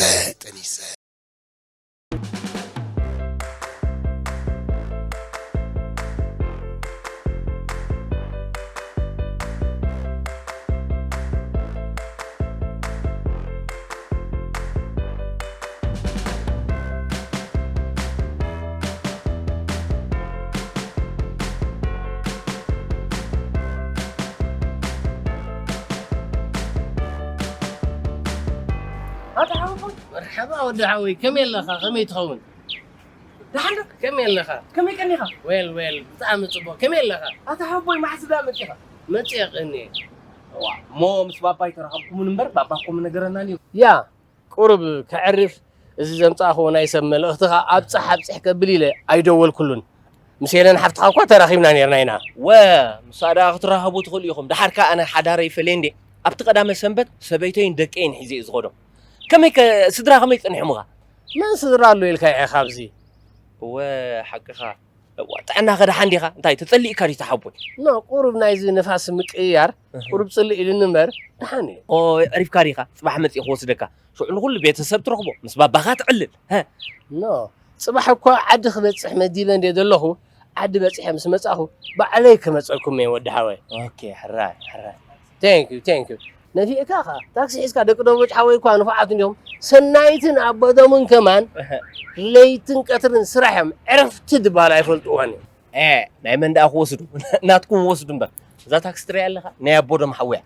ኣታ ሓወቦይ፣ መርሓባ ወዲ ሓወይ፣ ከመይ ኣለኻ? ከመይ ትኸውን? ደሓን ዶ? ከመይ ኣለኻ? ከመይ ቀኒኻ? ዌል፣ ዌል፣ ብጣዕሚ ጽቡቕ። ከመይ ኣለኻ? ኣታ ሓወቦይ፣ መዓስ ዳ መጺኻ? መጺአ ቀኒ። እዋ፣ እሞ ምስ ባባይ ተራኸብኩምን እምበር፣ ባባ እኮ ምነገረናን እዩ። ያ፣ ቁሩብ ከዕርፍ፣ እዚ ዘምጻእኽዎ ናይ ሰብ መልእኽቲ ኸኣ ኣብጽሕ ኣብጽሕ ከብል ኢለ ኣይደወልኩሉን። ምስ ሄለን ሓፍትኻ እኳ ተራኺብና ኔርና ኢና። ወ፣ ምሳ ደኣ ክትራኸቡ ትኽእሉ ኢኹም። ደሓር ከኣ ኣነ ሓዳረይ ፈልየ እንዴ፣ ኣብቲ ቀዳመ ሰንበት ሰበይተይን ደቀይን ሒዘ እየ ዝኸዶ። ከመይ ከ፣ ስድራ ከመይ ጸኒሖምኻ? መን ስድራ ኣሎ ኢልካ ኢኻ ኣብዚ? እወ፣ ሓቅኻ። እዋ፣ ጥዕናኸ ደሓን ዲኻ? እንታይ ተጸሊእካ ድዩ ተሓቦይ? ኖ፣ ቁሩብ ናይዚ ንፋስ ምቅይያር፣ እህ። ቁሩብ ጽልእ ኢሉኒ እምበር፣ ደሓን እየ። ኦ፣ ዕሪፍካ ዲኻ? ጽባሕ መጺእ ክወስደካ። ሽዑ ንኹሉ ቤተሰብ ትረኽቦ፣ ምስ ባባኻ ትዕልል። ሀ? ኖ፣ ጽባሕ እኳ ዓዲ ክበጽሕ መዲበ እንድየ ዘለኹ፣ ዓዲ በጺሐ ምስ መጻኹ፣ ባዕለይ ክመጸኩም እየ ወዲ ሓወይ። ኦኬ፣ ሕራይ፣ ሕራይ። Thank you, thank you። ነፊዕካ ኸኣ፣ ታክሲ ሒዝካ ደቂ ደቦጭ ሓወይ እኳ ንፉዓት እንዲኹም፣ ሰናይትን ኣቦዶምን ከማን እህ። ለይትን ቀትርን ስራሕ እዮም፣ ዕረፍቲ ዝበሃል ኣይፈልጥዋን እዮም። ኤ፣ ናይ መን ደኣ ክወስዱ? ናትኩም ወስዱ እምበር። እዛ ታክሲ ትሪኣ ኣለኻ? ናይ ኣቦዶም ሓወያ።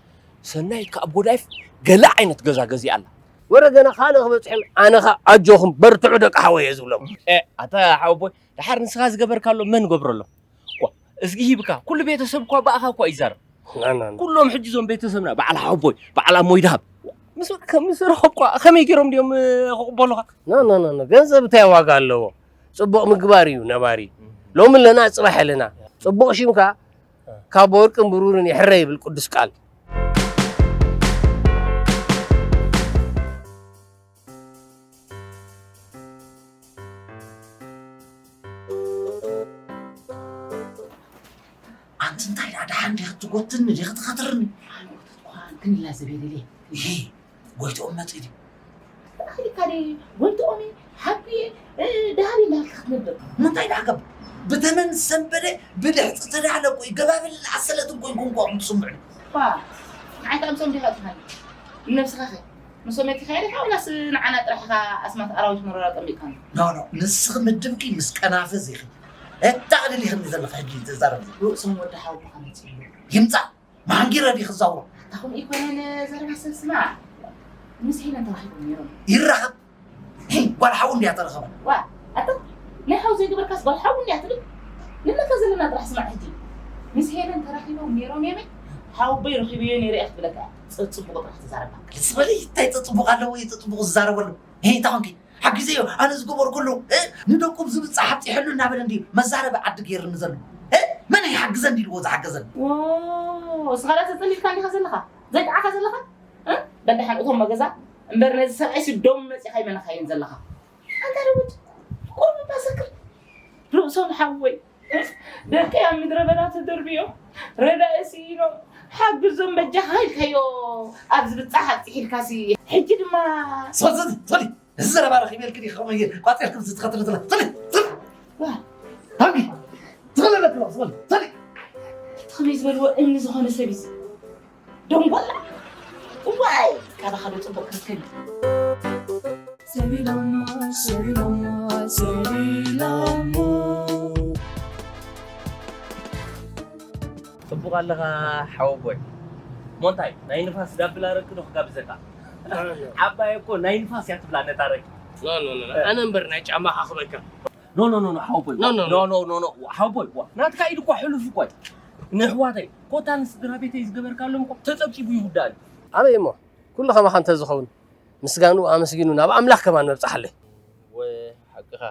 ሰናይት ከኣ ኣቦ ዳይፍ ገለ ዓይነት ገዛ ገዚኣ ኣላ። ወረ ገና ካልእ ክበጽሑን፣ ኣነ ኸኣ ኣጆኹም በርትዑ ደቂ ሓወይ እየ ዝብሎም። ኤ፣ ኣታ ሓወቦይ፣ ደሓር ንስኻ ዝገበርካሎ መን ገብረሎ? እኳ፣ እዝጊ ሂብካ፣ ኩሉ ቤተሰብ እኳ ብኣኻ እኳ ይዛረብ። ና፣ ና፣ ና። ኩሎም ሕጂ እዞም ቤተሰብና፣ በዓል ሓወቦይ፣ በዓል ኣሞይ ደሃብ። ምስ፣ ምስ ረኸብኳ፣ ከመይ ገይሮም ድዮም፣ እ፣ ክቕበሉኻ? ና፣ ና፣ ና፣ ና። ገንዘብ እንታይ ዋጋ ኣለዎ? ጽቡቕ ምግባር እዩ ነባሪ። ሎሚ ኣለና፣ ጽባሕ ኣለና። ጽቡቕ ሽምካ ካብ ወርቅን ብሩርን ይሕረ ይብል ቅዱስ ቃል። ኣንቲ እንታይ ደኣ ደሓን ዲኺ ትጎትኒ ዲኺ ትኸትርኒ? ኣይጎተትኳን፣ ግን ኢላ ዘቤለለይ። ይሄ ጎይትኦም መጺኡ ድዩ? ተኣኺልካ ድዩ? ጎይትኦም እዩ፣ ሓቂ እዩ፣ እ፣ ደሃብ እንዳበልካ ክትነብር። ምንታይ ደኣ ገብ-? ብተመን ሰንበደ ብድሕፂ ተዳለኩ ይገባብል ኣሰለትን ኮይንኩም እኳ ትስምዑ። ኳ፣ ንዓይ ከምሶም ዲኻ ትኻኒ? ንነብስኻ ኸ? ንሶም መቲኻ ኢኻ ወላስ ንዓና ጥራሕ ኢኻ ኣስማት ኣራዊት መሮራ ጠሚቕካና? ኖ፣ ኖ፣ ንስኺ ምድብኪ ምስ ቀናፍዝ ኢኺ። እታ ቅልል ኢኽኒ ዘለኺ ሕጂ ትዛረቢ። ርእሶም ወዲ ሓውቦኻ መጺኡ ኣሎ። ይምጻእ። መሃንጊረ ዲኺ ክዛውሮ? ኣታ ከምኡ ኣይኮነን ዘረባ ሰብ ስማዕ። ምስ ሄለን ተራኺቦም ነይሮም። ይራኸብ። ሄይ፣ ጓል ሓው እንድያ ተረኸበ። ዋ፣ ኣታ ናይ ሓው ዘይገበርካስ ጓል ሓው እንድያ ትብል? ንነካ ዘለና ጥራሕ ስማዕ ሕጂ። ምስ ሄለን ተራኺቦም ነይሮም የመይ? ሓወቦይ ረኺበዮ ነይረ እያ ክትብለካ እያ። ጸጽቡቕ ጥራሕ ትዛረብ። ደስ በሊ፣ እንታይ ጸጽቡቕ ኣለዎ? ጸጽቡቕ ዝዛረበሉ። ሄይ፣ እንታይ ኾንኪ? ሓጊዘዮ፣ ኣነ ዝገበርኩሉ፣ እ? ንደቁ ብዝምጻእ ሓብጺ ይሕሉ እናበለ እንድዩ መዛረቢ ዓዲ ገይርኒ ዘሎ። እ? መን ይሓግዘን ኢልዎ ዝሓገዘን? ዎ፣ እስኻ ዳ ተጸሊልካ እንዲኻ ዘለኻ? ዘይጠዓኻ ዘለኻ? እ? ደድሓን እቶም መገዛ እምበር ነዚ ሰብኣይ ስዶም መጺኻ ይመነኻየን ዘለኻ። ኣንታ ደውድ፣ ቁሩብ እባ ሰክር። ርእሶም ሓወይ፣ ደቀይ ኣብ ምድረ በዳ ተደርብዮም፣ ረዳኢ ስኢኖም፣ ሓግዞም በጃኻ ኢልካዮ ኣብ ዝብጻሕ ኣብጺሕ ኢልካሲ፣ ሕጂ ድማ ሶሊ፣ ሶሊ፣ ሶሊ፣ እዚ ዘረባ ረኺበልኪ ዲኺ ከምኡ ኢለ ቋጺርኪ ምስ ትኸትሊ ትለ-፣ ሶሊ፣ ሶሊ። ዋ። ሃንጊ፣ ትኽእሊ ኣለኪ ሶሊ፣ ሶሊ። እቲ ከመይ ዝበልዎ እምኒ ዝኾነ ሰብ እዩ እዚ። ደንጎላ። ዋይ፣ ካባኻ ዶ ጽቡቕ ክትከኒ? ሰሊላሞ፣ ሰሊላሞ፣ ሰሊላሞ። ጽቡቕ ኣለኻ ሓወቦይ። ሞንታይ፣ ናይ ንፋስ ዳብላ ረቂ ዶ ክጋብዘካ? ዓባይ እኮ ናይ ንፋስ እያ ትብላ ነታ ረቂ። ኖ፣ ኖ፣ ኖ፣ ኖ። ኣነ እምበር ናይ ጫማኻ ክበካ። ኖ፣ ኖ፣ ኖ፣ ኖ፣ ሓወቦይ። ኖ፣ ኖ፣ ኖ። ኖ፣ ኖ፣ ኖ፣ ሓወቦይ። ዋ፣ ናትካ ኢድ እኮ ሕሉፍ እኮ እዩ። ንኣሕዋተይ፣ ኮታ ንስድራ ቤተይ ዝገበርካሎም እኮ ተጸብጺቡ ይውዳእ እዩ። ኣበይ እሞ? ኩሉ ከማኻ እንተዝኸውን፣ ምስጋንኡ ኣመስጊኑ ናብ ኣምላኽ ከማን መብጽሓለይ። ወ-፣ ሓቅኻ።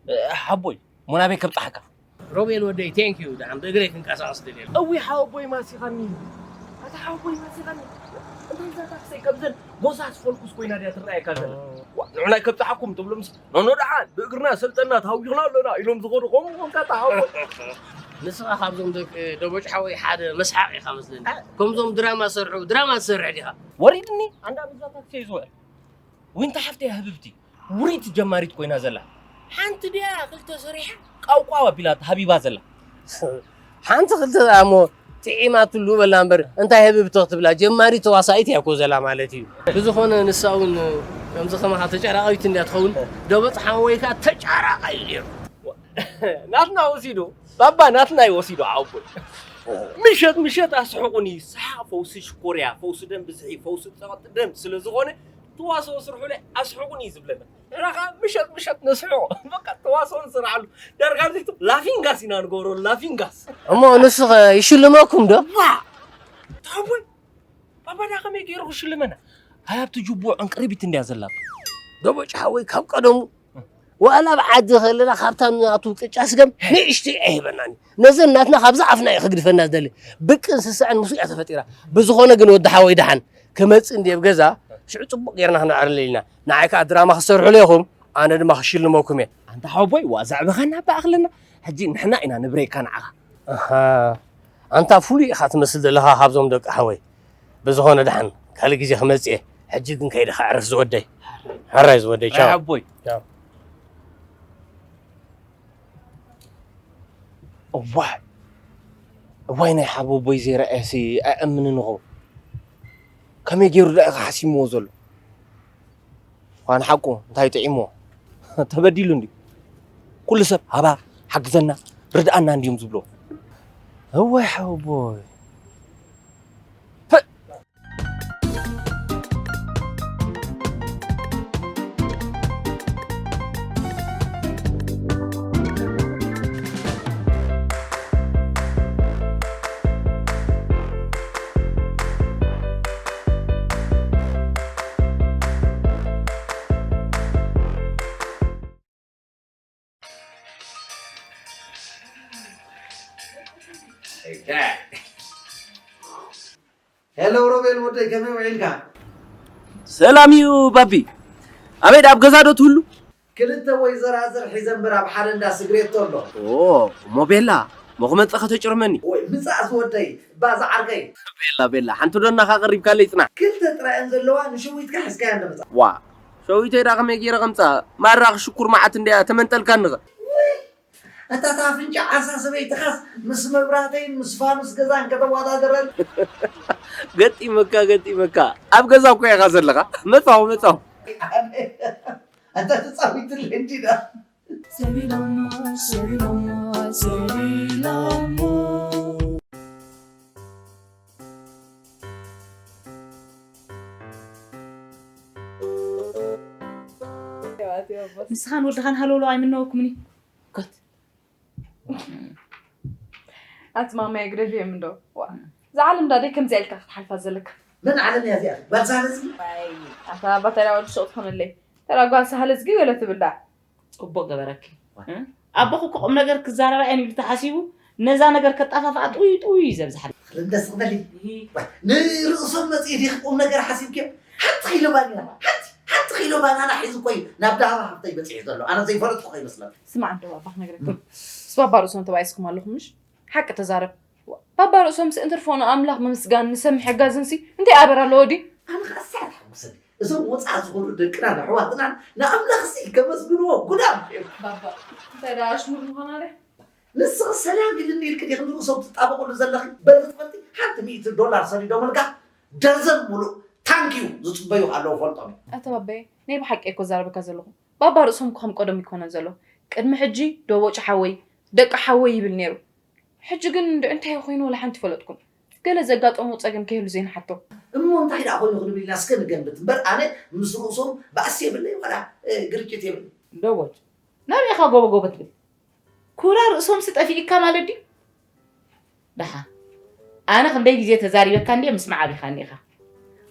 እ፣ ሓቦይ፣ ሞናቤ ከብጽሓካ። ሮቤል ወደይ፣ ቴንክ ዩ። ደሓን ብእግረይ ክንቀሳቐስ ደልየ። እዊ ሓወቦይ ማሲኻኒ። ኣታ ሓወቦይ ማሲኻኒ። እንታይ እዛ ታክሲ ከምዘን ጎሳስ ፎልኩስ ኮይና ድያ ትረኣየካ ዘላ? ዋ፣ ንዑናይ ከብጽሓኩም ትብሎ ምስ ኖኖ ደሓን ብእግርና ሰልጠና ተሃዊኽና ኣለና ኢሎም ዝኾኑ ከምኡ ኮንካ ተሃወ። ንስኻ ካብዞም ደቂ ደቦጭ ሓወይ ሓደ መስሓቕ ኢኻ መስለኒ። ከምዞም ድራማ ዝሰርሑ፣ ድራማ ትሰርሕ ዲኻ? ወሪድኒ፣ ኣንዳ ብዛ ታክሲ እየ ዝውዕል። ዊንታ ሓፍተይ ህብብቲ፣ ውሪት ጀማሪት ኮይና ዘላ። ሓንቲ ድያ ክልተ ሰሪሓ፣ ቃውቃው ኣቢላ ሃቢባ ዘላ። ሓንቲ ክልተ እሞ ጥዒማትሉ በላ እምበር፣ እንታይ ህብብቲ ክትብላ፣ ጀማሪት ተዋሳኢት እያ እኮ ዘላ ማለት እዩ። ብዝኾነ ንሳ እውን ከምዚ ከማኻ ተጫራቒት እንድያ ትኸውን፣ ደበጽ ሓወይ ከኣ ተጫራቓይ እዩ ነይሩ። ናትና ወሲዱ፣ ባባ ናትና እዩ ወሲዱ ዓውቦይ። ምሸት ምሸት ኣስሕቑኒ፣ ሰሓቕ ፈውሲ ሽኮርያ፣ ፈውሲ ደም ብዝሒ፣ ፈውሲ ጸቕጢ ደም ስለ ዝኾነ፣ ተዋስኦ ስርሑለይ ኣስሕቑኒ እዩ ዝብለና። ንሕና ኸዓ ምሸት ምሸት ነስሕቖ። በቃ ተዋስኦ ንስርሓሉ። ዳርጋ ኣብዚ ላፊንጋስ ኢና ንገብሮ፣ ላፊንጋስ። እሞ ንሱ ኸ ይሽልመኩም ዶ? ዋ! ታቦይ! ባባዳ ከመይ ገይሩ ክሽልመና? ሃይ ኣብቲ ጅቡዕ ዕንቅርቢት እንድያ ዘላ። ደቦጭ ሓወይ ካብ ቀደሙ ዋላ ኣብ ዓዲ ከለና ካብታ ናቱ ቅጫ ስገም ንእሽተይ ኣይህበናን እዩ። ነዘን ናትና ካብዛ ኣፍና እዩ ክግድፈና ዝደሊ። ብቅን ስስዐን ምስኡ እያ ተፈጢራ። ብዝኾነ ግን ወዲ ሓወይ ደሓን ክመጽእ እንድየ ኣብ ገዛ፣ ሽዑ ጽቡቕ ጌርና ክንዕርል ኢልና። ንዓይ ከኣ ድራማ ክትሰርሑሉ ኢኹም፣ ኣነ ድማ ክሽልመኩም እየ። ኣንታ ሓወቦይ፣ ዋ ዘዕበኻና እባ ኣኽለና። ሕጂ ንሕና ኢና ንብረየካ ንዓኻ። ኣሃ፣ ኣንታ ፍሉይ ኢኻ ትመስል ዘለኻ ካብዞም ደቂ ሓወይ። ብዝኾነ ደሓን ካልእ ግዜ ክመጽእ እየ። ሕጂ ግን ከይደ ከዕርፍ ዝወደይ። ሕራይ ዝወደይ፣ ቻው። ኣይ ሓቦይ። ቻው። እዋይ፣ እዋይ ናይ ሓቦቦይ ዘይረኣየሲ ኣይኣምንን እኾ። ከመይ ገይሩ ደኣ ኢኻ ሓሲምዎ ዘሎ? ኳን ሓቁ እንታይ ጥዒምዎ? ተበዲሉ እንድዩ። ኩሉ ሰብ ሃባ፣ ሓግዘና፣ ርድኣና እንድዮም ዝብሎ። እዋይ ሓቦቦይ። ፐእ! ሄሎ ሮቤል ወደይ፣ ከመይ ውዒልካ? ሰላም እዩ ባቢ። ኣበይ ኣብ ገዛ ዶ ትህሉ? ክልተ ወይዘራዝር ሒዘ እምበር ኣብ ሓደ እንዳ ስግሬቶ ኣሎ። ኦ፣ እሞ ቤላ፣ እሞ ክመጽእ ከተጭርመኒ። ወይ ምጻእ ዝወደይ፣ ባዛ ዓርከይ። ቤላ፣ ቤላ፣ ሓንቲ ዶ እናኻ ቀሪብካለይ ጽናሕ። ክልተ ጥራይ እየን ዘለዋ፣ ንሸዊትካ ሒዝካያ እንዶ ምጻእ። ዋ፣ ሸዊተይ ዳ ከመይ ገይረ ከምጻ? ማራ ክሽኩር መዓት እንድያ ተመንጠልካኒ ኸ። ውይ፣ እታ ኣፍንጫ ዓሳ ሰበይትኻስ ምስ መብራህተይን ምስ ፋኑስ ገዛን ከተወዳድረን። ገጢመካ፣ ገጢመካ። ኣብ ገዛ እኮ ኢኻ ዘለኻ። መጻኹ፣ መጻኹ። ኣንታ ተጻዊትለይ እንዲና። ሰሊላሞ፣ ሰሊላሞ፣ ሰሊላሞ። ንስኻን ወድኻን ሃለውለው ኣይምነወኩምኒ። ኮት። ኣቲ ማማየ ግደፍዮም እንዶ። ዋ፣ እዛ ዓለም ዳ ደይ ከምዚኣ ኢልካ ክትሓልፋ ዘለካ? መን ዓለም እያ እዚኣ? ጓል ሳህለ እዝጊ? ዋይ፣ ኣታ ኣባ ተራ ወዲ ሱቕ ትኾነለይ። ተራ ጓል ሳህለ እዝጊ ገለ ትብል ዳ? ጽቡቕ ገበረኪ። ዋ። እ? ኣቦኹ እኮ ቁም ነገር ክዛረባ እየን ኢሉ ተሓሲቡ፣ ነዛ ነገር ከጣፋፍኣ ጥውይ ጥውይ እዩ ዘብዝሓ። ክልንደስ ክበል እዩ። ንርእሶም መፅኢ ዲኽ ቁም ነገር ሓሲብክዮ? ሓንቲ ኪሎ ባኒና ሓንቲ ሓንቲ ኪሎ ባናና ሒዙ እኮ እዩ ናብ ዳህባ ሃብተይ በፂሑ ዘሎ። ኣነ ዘይፈለጥኩ ከይመስለካ። ስማዕ እንዶ ባባ ክነግረካ። ምስ ባባ ርእሶም ተባኢስኩም ኣለኹም ምሽ? ሓቂ ተዛረብ። ባባ ርእሶምሲ እንትርፎ ንኣምላኽ ምምስጋን ንሰብ ምሕጋዝንሲ እንታይ ኣበር ኣለዎ ድዩ? ኣነ ከዓ ሳዕ ተሓጉሰኒ። እዞም ወፃእ ዝኾኑ ደቅናን ኣሕዋትናን ንኣምላኽሲ ከመስግንዎ ጉዳም እዮም። ባባ እንታይ ደኣ ኣሽሙር ምዃና ደ? ንስኺ ሰላም ኢልኒ ኢልኪ ዲኺ ንርእሶም ትጣበቕሉ ዘለኺ? በሊ ክትፈልጢ ሓንቲ ሚእቲ ዶላር ሰዲዶምልካ ደርዘን ሙሉእ ታንኪዩ ዝፅበዩ ኣለዉ ፈልጦም እዮም። ኣቶ ባባየ ናይ ብሓቂ እኮ ዛረበካ ዘለኹ። ባባ ርእሶም እኮ ከም ቀደሙ ኣይኮነን ዘሎ። ቅድሚ ሕጂ ዶ ወጪ ሓወይ፣ ደቂ ሓወይ ይብል ነይሩ። ሕጂ ግን እንድዒ እንታይ ኮይኑ ወላ ሓንቲ ኣይፈለጥኩን። ገለ ዘጋጠሞ ጸገም ከይህሉ ዘይንሓቶ። እሞ እንታይ ደኣ ኮይኑ ክንብል ኢና እስከ ንገምት እምበር ኣነ ምስ ርእሶም ባእሲ የብለይ ዋላ ግርጭት የብለይ። ዶ ወጭ ናበይ ኢኻ ጎቦ ጎቦ ትብል? ኩራ ርእሶምሲ ጠፊእካ ማለት ድዩ? ደሓን ኣነ ክንደይ ግዜ ተዛሪበካ እንድየ ምስማዕ ኣቢኻኒ ኢኻ።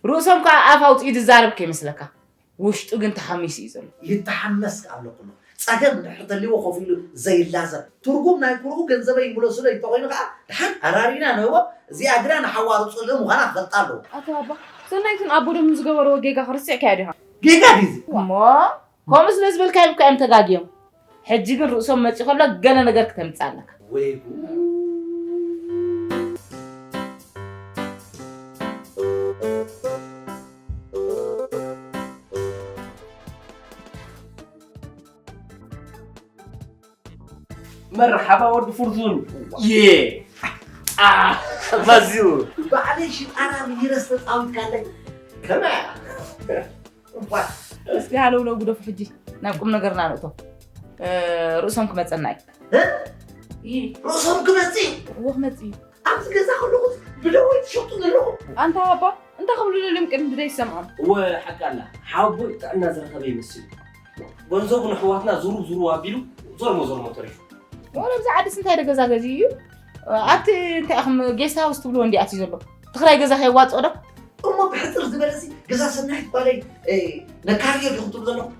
ርእሶም ከኣ ኣፍ ኣውጺኡ ዝዛረብ ከይመስለካ። ውሽጡ ግን ተሓሚሱ እዩ ዘሎ። ይተሓመስ ከኣ ኣለኩ ኣለኹ። ጸገም እንድሕር ተልይዎ ኮፍ ኢሉ ዘይላዘብ። ትርጉም ናይ ኩርኡ ገንዘበይ ይምለሱለይ እንተኾይኑ ከኣ ደሓን ኣራሪና ንህቦ። እዚኣ ግና ንሓዋሩ ጽልኢ ምዃና ክፈልጣ ኣለዎ። ኣታ ባባ ሰናይትን ኣቦ ደምን ዝገበርዎ ጌጋ ርሲዕካዮ ዲኻ? ጌጋ ድዩ እዚ? እሞ ከምኡ ስለ ዝበልካዮም እኮ እዮም ተጋግዮም። ሕጂ ግን ርእሶም መጺኡ ከሎ ገለ ነገር ክተምጽእ ኣለካ። ወይ ጉድ። መርሓባ ወዲ ፍርዙን የ ኣባዚኡ ባዕለይ ሽጣራ ምሂረስ ተፃዊትካለይ ከመያ እስቲ ሃለውለው ግደፉ ሕጂ ናብ ቁም ነገርና ንእቶ። ርእሶም ክመፀና እዩ። ርእሶም ክመፅእ እዩ። እዎ ክመፅእ እዩ። ኣብዚ ገዛ ከለኹስ ብደወይ ትሸጡ ዘለኹም። ኣንታ ኣባ እንታይ ክብሉ ደልዮም ቅድሚ ብደይ ሰምዖም። እወ ሓቂ ኣላ ሓወቦይ ጥዕና ዝረኸበ ይመስል እዩ። ገንዘቡ ንሕዋትና ዝሩብ ዝሩብ ኣቢሉ ዞርሞ ዞርሞ ተሪፉ። ወረ ኣብዚ ዓድስ እንታይ ዶ ገዛ ገዚኡ እዩ? ኣብቲ እንታይ ኢኹም ጌስት ሃውስ ትብልዎ እንዲ ኣትዩ ዘሎ? እቲ ክራይ ገዛ ከየዋፅኦ ዶ? እሞ ብሕፅር ዝበለሲ ገዛ ሰናይት ጓለይ ነካርዮ ዲኹም ትብሉ ዘለኹም?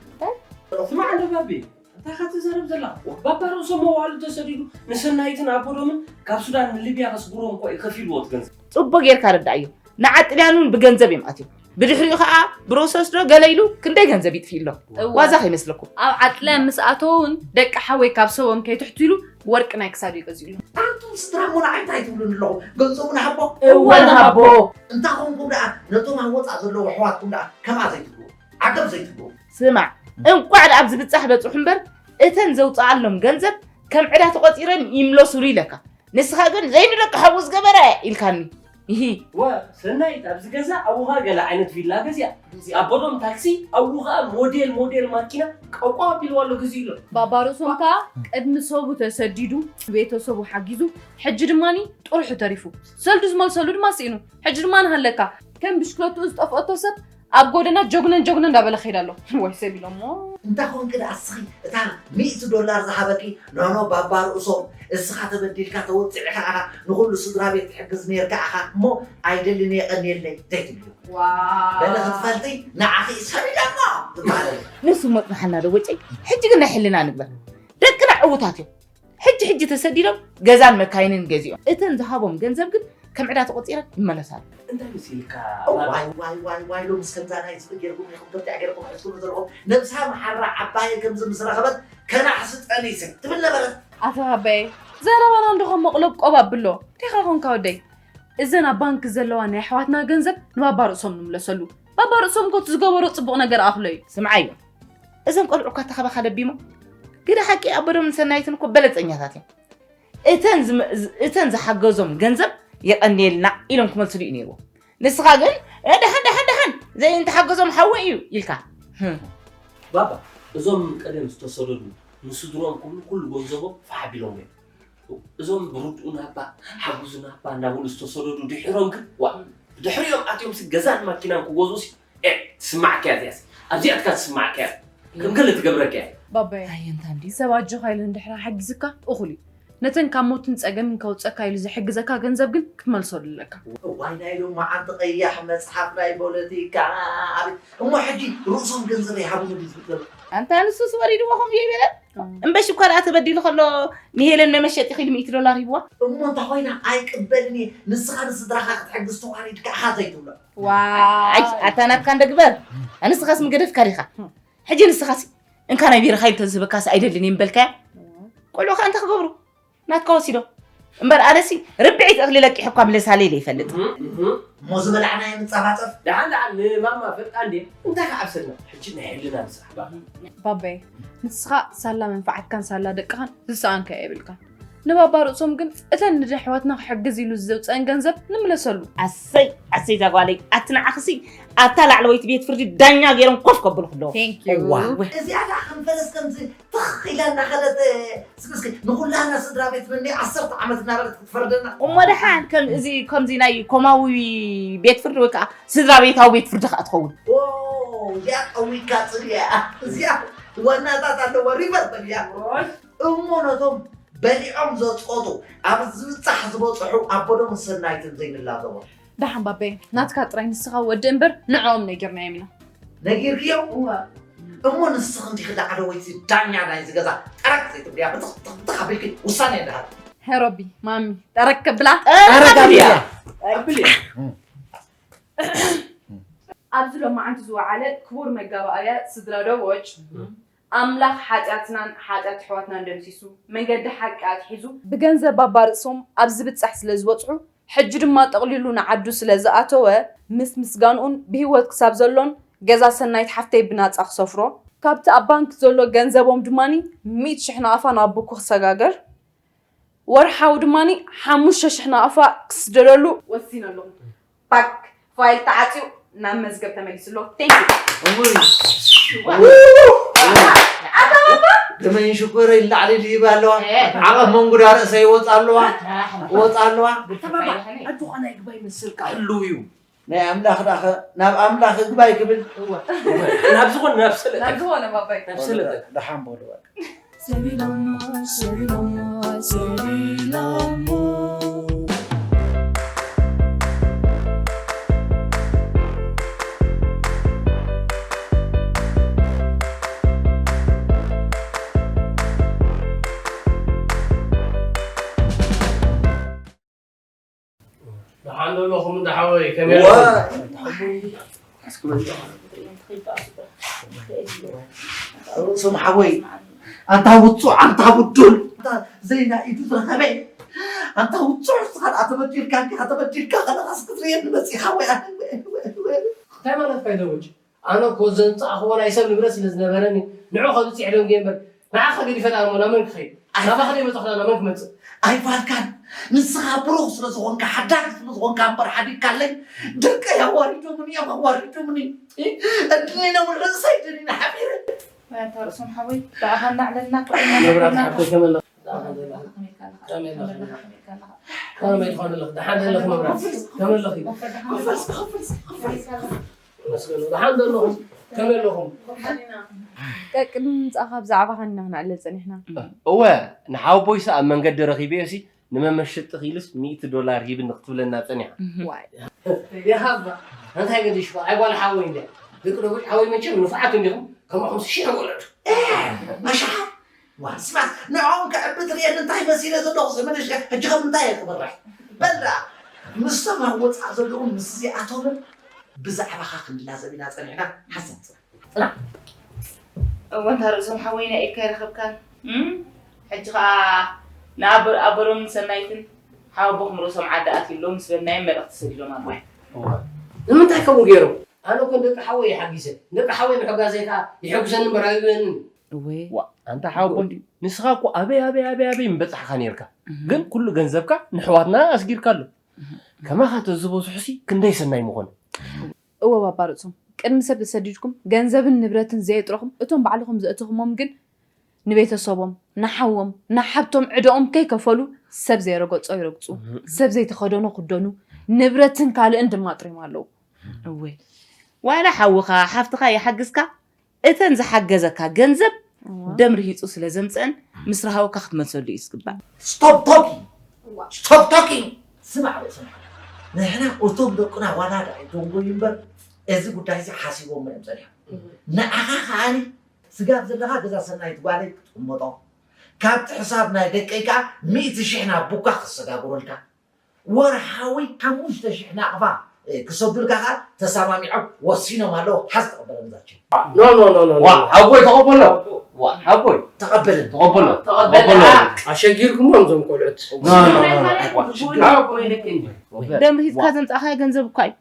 ስማዕ እንዶ ባቢ እንታይ ኢኻ ትዛረብ ዘለኻ? ባባ ርእሶም መዋዕሉ ተሰዲዱ ንሰናይትን ኣቦዶምን ካብ ሱዳን ንሊብያ ከስግርዎም እኮ እዩ ከፊልዎ እቲ ገንዘብ። ፅቡቕ ጌርካ ኣረድኣዮ። ንዓጥልያን እውን ብገንዘብ እዮም ኣትዮም። ብድሕሪኡ ከዓ ብሮሰስ ዶ ገለ ኢሉ ክንደይ ገንዘብ ይጥፊእ ኣሎ። ዋዛ ከይመስለኩም። ኣብ ዓጥልያን ምስ ኣተወ እውን ደቂ ሓወይ ካብ ሰቦም ከይትሕቱ ኢሉ ወርቂ ናይ ክሳዱ እዩ ገዚኡሎም። ኣንቱም ስድራ እሞ ንዓይ እንታይ ትብሉኒ ኣለኹም? ገንዘቡ ንሃቦ? እወ ንሃቦ። እንታ ኾንኩም ደኣ ነቶም ኣብ ወፃእ ዘለዉ ኣሕዋትኩም ደኣ ከምኣ ዘይትብልዎም። ዓገብ ዘይትብልዎም። ስማዕ እንኳዕ ደኣ ኣብዚ ብፃሕ በፅሑ እምበር እተን ዘውፅኣሎም ገንዘብ ከም ዕዳ ተቖፂረን ይምለሱሉ ኢለካ። ንስኻ ግን ዘይንደቂ ሓዉ ዝገበረ ኢልካኒ። ኢሂ። ወ ሰናይት ኣብዚ ገዛ ኣውኻ ገለ ዓይነት ቪላ ገዚኣ፣ ኣቦዶም ታክሲ፣ ኣውኻ ሞዴል ሞዴል ማኪና ቀቋ ኣቢልዋ ኣሎ ግዚ ኢሎ። ባባ ርእሶም ከኣ ቅድሚ ሰቡ ተሰዲዱ ቤተሰቡ ሓጊዙ ሕጂ ድማ ጥርሑ ተሪፉ ሰልዱ ዝመልሰሉ ድማ ስኢኑ ሕጂ ድማ ንሃለካ ከም ብሽክለትኡ ዝጠፍኦቶ ሰብ ኣብ ጎደና ጀጉነን ጀጉነን እንዳበለ ከይዳ ኣሎ። ወይ ሰብ ኢሎሞ። እንተ ኾንኪ ደኣ እስኺ እታ ሚእቲ ዶላር ዝሃበኪ ኖኖ ባባ ርእሶም እስኻ ተበዲልካ ተወጺዕካ ኢኻ ንኹሉ ስድራ ቤት ትሕግዝ ኔርካ ኢኻ እሞ ኣይደልን እየ ቀንየለይ ዘይትብልዮ። በሊ ክትፈልጢ ንዓኺ ሰቢዳ እሞ ትበሃለኒ። ንሱ መጽናሓልና ዶ ወጨይ? ሕጂ ግን ናይ ሕልና ንግበር። ደቅና ዕዉታት እዮም። ሕጂ ሕጂ ተሰዲዶም ገዛን መካይንን ገዚኦም። እተን ዝሃቦም ገንዘብ ግን ከም ዕዳ ተቖጺረን ይመለሳሉ። እንታይ መሲልካ ባባ? ዋይ ዋይ ዋይ ዋይ ሎምስ ከምዛ ናይ ህዝቢ ጌርኩም ኢኹም ከምዚኣ ጌርኩም ሒዝኩሉ ዘለኹም ነብሳ መሓራ ዓባየ ከምዚ ምስ ረኸበት ከናሕሲ ጠኒሰ ትብል ነበረት። ኣታ ኣባየ ዘረባና እንዶ ከም መቕለብ ቆብ ኣብሎ እንታይ ኻኾንካ ወደይ? እዘን ኣብ ባንክ ዘለዋ ናይ ኣሕዋትና ገንዘብ ንባባ ርእሶም ንምለሰሉ። ባባ ርእሶም እኮ እቲ ዝገበሮ ጽቡቕ ነገር ኣኽሎ እዩ። ስምዓዮ እዞም ቆልዑ እኳ ተኸባኻ ለቢሞም ግደ ሓቂ ኣበዶምን ሰናይትን እኮ በለፀኛታት እዮም። እተን ዝመ- ዝ- እተን ዝሓገዞም ገንዘብ የቐንየልና ኢሎም ክመልስሉ እዩ ነይርዎ። ንስኻ ግን "እ፣ ደሓን ደሓን ደሓን ዘይንተሓገዞም ሓወይ እዩ" ኢልካ። ህም። ባባ እዞም ቀደም ዝተሰደዱ ንስድሮኦም ክብሉ ኩሉ ገንዘቦም ፋሕ ኣቢሎም እዮም። እዞም ብርድኡና እባ ሓግዙና እባ እናበሉ ዝተሰደዱ ድሒሮም ግን ዋ ድሕሪኦም ኣትዮም ሲ ገዛን ማኪናን ክገዝኡ ሲ ኤ ትስማዓካ እያ እዚኣ ሲ ኣብዚኣትካ ትስማዓካ እያ ከም ገለ ትገብረካ እያ። ባባየ ኣየንታ እንዲ ሰብ ኣጆኻ ኢለ እንድሕር ሓጊዝካ እኹል እዩ። ነተን ካብ ሞትን ጸገምን ከውጸካ ኢሉ ዝሕግዘካ ገንዘብ ግን ክትመልሰሉ ኣለካ። እዋይ ናይ ሎማዓንቲ ቀያሕ መፅሓፍ ናይ ፖለቲካ። ኣቤት እሞ ሕጂ ርእሶም ገንዘብ ይሃቡኒ ድዩ ዝብል ዘሎ? ኣንታ ንሱስ ወሪድዎ ከምኡ ይበለ። እምበሽ እኳ ደኣ ተበዲሉ ከሎ ንሄለን መመሸጢ ኪሉ ሚእቲ ዶላር ሂብዋ። እሞ እንተ ኮይና ኣይቅበልን እየ። ንስኻ ንስድራኻ ክትሕግዝ ተዋሪድካ ኢኻ ዘይትብሎ። ዋይ ኣታ ናትካ እንደ ግበር። ኣንስኻስ ምገደፍካ ዲኻ? ሕጂ ንስኻሲ እንካ ናይ ቢራ ኻይል ተዝህበካስ ኣይደልን እየ ምበልካያ። ቆልዑ ከኣ እንታይ ክገብሩ? ናትካ ወሲዶ። እምበር ኣነሲ ርብዒት እኽሊ ለቂሑ እኳ ምለሳለ ኢለ ይፈልጥ። እሞ ዝበላዕናዮ ንጸፋጸፍ። ደሓን ደሓን ንማማ ፈልጣ እንዴ እንታይ ክዓብሰልና ሕጂ ናይ ሕልና ንስራሕ ባባ። ባባየ ንስኻ ሳላ መንፈዓትካን ሳላ ደቅኻን ዝሰኣንካዮ የብልካን። ንባባ ርእሶም ግን እተን ንደሕዋትና ክሕግዝ ኢሉ ዘውፀአን ገንዘብ ንምለሰሉ። ኣሰይ ኣሰይ እዛ ጓለይ ኣቲ ንዓኽሲ ኣብታ ላዕለወይቲ ቤት ፍርዲ ዳኛ ገይሮም ኮፍ ከብሉ ክለዉ። Thank you። እዋ። እዚኣ ደኣ ከም ፈረስ ከምዚ ትኽ ኢላ እናኸደት እስኪ እስኪ ንኹላና ስድራ ቤት ምኒ ዓሰርተ ዓመት እናበለት ክትፈርደና። እሞ ደሓን ከም እዚ ከምዚ ናይ ኮማዊ ቤት ፍርዲ ወይ ከዓ ስድራ ቤታዊ ቤት ፍርዲ ከዓ ትኸውን። ኦ እዚኣ ጠዊካ ፅልያ እዚኣ ዋናታት ኣለዋ ሪቨር በልያ። እሞ ነቶም በሊዖም ዘፅቆጡ ኣብ ዝብፃሕ ዝበፅሑ ኣቦዶም ሰናይትን ዘይንላዘቦ። ደሓን ባበየ ናትካ ጥራይ ንስኻ ወዲ እምበር ንዕኦም ነጊርናዮም ኢና። ነጊርክዮ? እዋ። እሞ ንስኺ እንዲኺ ላዕለወይቲ ዳኛ ናይዚ ገዛ ጠረቅ ዘይትብልያ ብትኽ ትኽ ትኽ ኣቢልኪ ውሳኔ እንድሃብ። ሄሮቢ ማሚ ጠረቅ ከብላ። ጠረቅ ኣብልያ። ኣብልያ። ኣብዚ ሎማዓንቲ ዝወዓለ ክቡር መጋባእያ ስድራ ዶቦጭ ኣምላኽ ሓጢኣትናን ሓጢኣት ኣሕዋትናን ደምሲሱ መንገዲ ሓቂ ኣትሒዙ ብገንዘብ ባባ ርእሶም ኣብ ዝብጻሕ ስለ ዝበጽሑ ሕጂ ድማ ጠቕሊሉ ንዓዱ ስለ ዝኣተወ ምስ ምስጋንኡን ብህይወት ክሳብ ዘሎን ገዛ ሰናይት ሓፍተይ ብናጻ ክሰፍሮ ካብቲ ኣብ ባንክ ዘሎ ገንዘቦም ድማ ሚእቲ ሽሕ ናቕፋ ናብ ኣቦኩ ክሰጋገር ወርሓዊ ድማ ሓሙሽተ ሽሕ ናቕፋ ክስደደሉ ወሲነ ኣለኹ። ባክ ፋይል ተዓፅዩ ናብ መዝገብ ተመሊሱ ኣሎ። Thank you። ደመይን ሽኮረይ ንላዕሊ ድይባ ኣለዋ። ዓቐብ መንጉዳ ርእሰ ይወፃ ኣለዋ። ይወፃ ኣለዋ። ኣጆኻ ናይ ግባይ መሰልካ ህልው እዩ። ናይ ኣምላኽ ዳኸ ናብ ኣምላኽ እግባይ ክብል ናብ ዝኾነ ናብ ሰለጠ ናብ ዝኾነ ባባይ ናብ ሰለጠ ደሓን በሉ በቃ ሰሊሎሞ ሰሊሎሞ ሰሊሎሞ ደሓን ዶ ኣለኹም እንዳ ሓወይ ከመይ ኣለኹም? ርእሶም ሓወይ ኣንታ ውፁዕ ኣንታ ብዱል ኣንታ ዘይና ኢዱ ዝረኸበ ኣንታ ውፁዕ ንስኻ ደኣ ተበዲልካ እንዲኻ ተበዲልካ ከለኻስ ክትርእየኒ መፂኻ ወይ ኣነ እንታይ ማለትካ እዩ ደወጭ? ኣነ እኮ ዘምጻእክዎ ናይ ሰብ ንብረት ስለ ዝነበረኒ ንዑ ከብጽሕ ደንጉየ እምበር ንዓኻ ገዲፈ ደኣ እሞ ናብ መን ክኸይድ? ናባኻ ደይበጻኹ ደኣ ናብ መን ክመጽእ? ኣይፋልካን ንስኻ ብሩኽ ስለ ዝኾንካ ሓዳግ ስለ ዝኾንካ እምበር ሓዲግካለይ ደቀይ ኣዋሪዶምኒ እዮም ኣዋሪዶምኒ እድኒኖም ርእሰይ ደኒነ ሓፊረ። ኣንታ ርእሶም ሓወይ ብኣኻ እናዕለልና እኮ ኢና መብራት ሓፍተይ ከመለኽ ከመይ ኣለኺ? ከመይ ኣለኺ? ከመይ ኣለኺ? ከመይ ኣለኺ? ከመይ ኣለኺ? መስገኑ ደሓን ዘለኹም ከመይ ኣለኹም? ቀቅድሚ ምምጻእኻ ብዛዕባኻ ኢና ክነዕልል ጸኒሕና። እወ ንሓወቦይሲ ኣብ መንገዲ ረኺበዮሲ ንመመሸጢ ኺኢሉስ ሚእቲ ዶላር ሂብኒ ክትብለና ጸኒሓ። ዋይ ይሃባ እንታይ ገዲሽዋ ኣይ ጓል ሓወይ እንድያ ደቂ ደቡብ ሓወይ መቸም ንፉዓት እንዲኹም ከማኹም ሽሕ ወለዱ። ኣሽሓት ዋስማት ንዕኦም ከዕቢ ትርእየኒ እንታይ መሲለ ዘለኹ ዘመነሽ ሕጂ ከም እንታይ እየ ክምራሕ በል ደኣ ምስቶም ኣብ ወፃእ ዘለዉ ምስ እዚኣቶምን ብዛዕባኻ ክንላዘብ ኢና ፀኒሕና ሓሳብ ፅናሕ ፅናሕ እወ እንታ ርእሶም ሓወይ ናይ ኢድካ ይረኸብካን እም? ሕጂ ኸዓ ንኣቦ- ኣቦሎምን ሰናይትን ሓወቦኹም ርእሶም ዓዲ ኣትዩ ኣሎ ምስ በልናዮም መልእኽቲ ሰዲዶም ኣለዉ እወ ንምንታይ ከምኡ ገይሮም ኣነ እኮ ንደቂ ሓወይ ይሓጊሰ ንደቂ ሓወይ ምሕጋዘይ ከዓ ይሕጉሰኒ እምበር ኣይብለንን እወ ዋ ኣንታ ሓወቦ እንዲ ንስኻ እኮ ኣበይ ኣበይ ኣበይ ኣበይ ምበጻሕኻ ነይርካ ግን ኩሉ ገንዘብካ ንሕዋትና ኣስጊርካሉ ከማኻ ተዝበዝሑሲ ክንደይ ሰናይ ምኾነ። እወ ባባ ርእሶም ቅድሚ ሰብ ተሰዲድኩም ገንዘብን ንብረትን ዘየጥረኹም እቶም ባዕልኹም ዘእተኹሞም ግን ንቤተሰቦም ንሓዎም ንሓብቶም ዕደኦም ከይከፈሉ ሰብ ዘይረገጾ ይረግጹ ሰብ ዘይተኸደኖ ክደኑ ንብረትን ካልእን ድማ ኣጥርዮም ኣለዉ። እወ ዋላ ሓውኻ ሓፍትኻ ይሓግዝካ እተን ዝሓገዘካ ገንዘብ ደም ርሂፁ ስለ ዘምፀን ምስ ረሃወካ ክትመልሰሉ እዩ ዝግባእ። Stop talking. Stop talking. ስማዕ ስማዕ፣ ንሕና እቶም ደቅና ዋላ ዳ ኣይደንጎዩ እምበር፣ እዚ ጉዳይ እዚ ሓሲቦም እዮም ጸኒሖም። ንዓኻ ከዓኒ ስጋብ ዘለኻ ገዛ ሰናይት ጓለይ ክትቕመጦ፣ ካብቲ ሕሳብ ናይ ደቀይ ከዓ ሚእቲ ሽሕ ናብ ቡካ ክሰጋግሩልካ፣ ወርሓዊ ሓሙሽተ ሽሕ ናቕፋ ክሰዱልካ ከዓ ተሰማሚዖም ወሲኖም ኣለዉ። ሓዝ ተቐበለ ግዛቸው። ኖ ኖ ኖ ኖ ዋ ሓጎይ ተቐበሎ። ዋ ሓጎይ ተቐበልን ተቐበሎ። ኣሸጊርኩሞም እዞም ቆልዑት። ደም ርሂፅካ ዘምፃእካዮ ገንዘብ እኳ እዩ።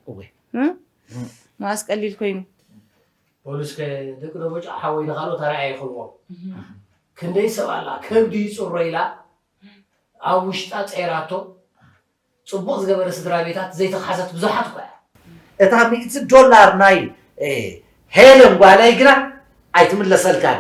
ማስ ቀሊል ኮይኑ ፖሊስ ከ ደቂ ደቦጫ ሓወይ ንካልኦት ኣርኣያ ይኹንዎም። ክንደይ ሰብ ኣላ ከብዲ ይፅሮ ኢላ ኣብ ውሽጣ ፀይራቶ። ፅቡቕ ዝገበረ ስድራ ቤታት ዘይተኽሓሰት ብዙሓት እኳ እያ። እታ ሚእቲ ዶላር ናይ ሄለን ጓለይ ግና ኣይትምለሰልካን።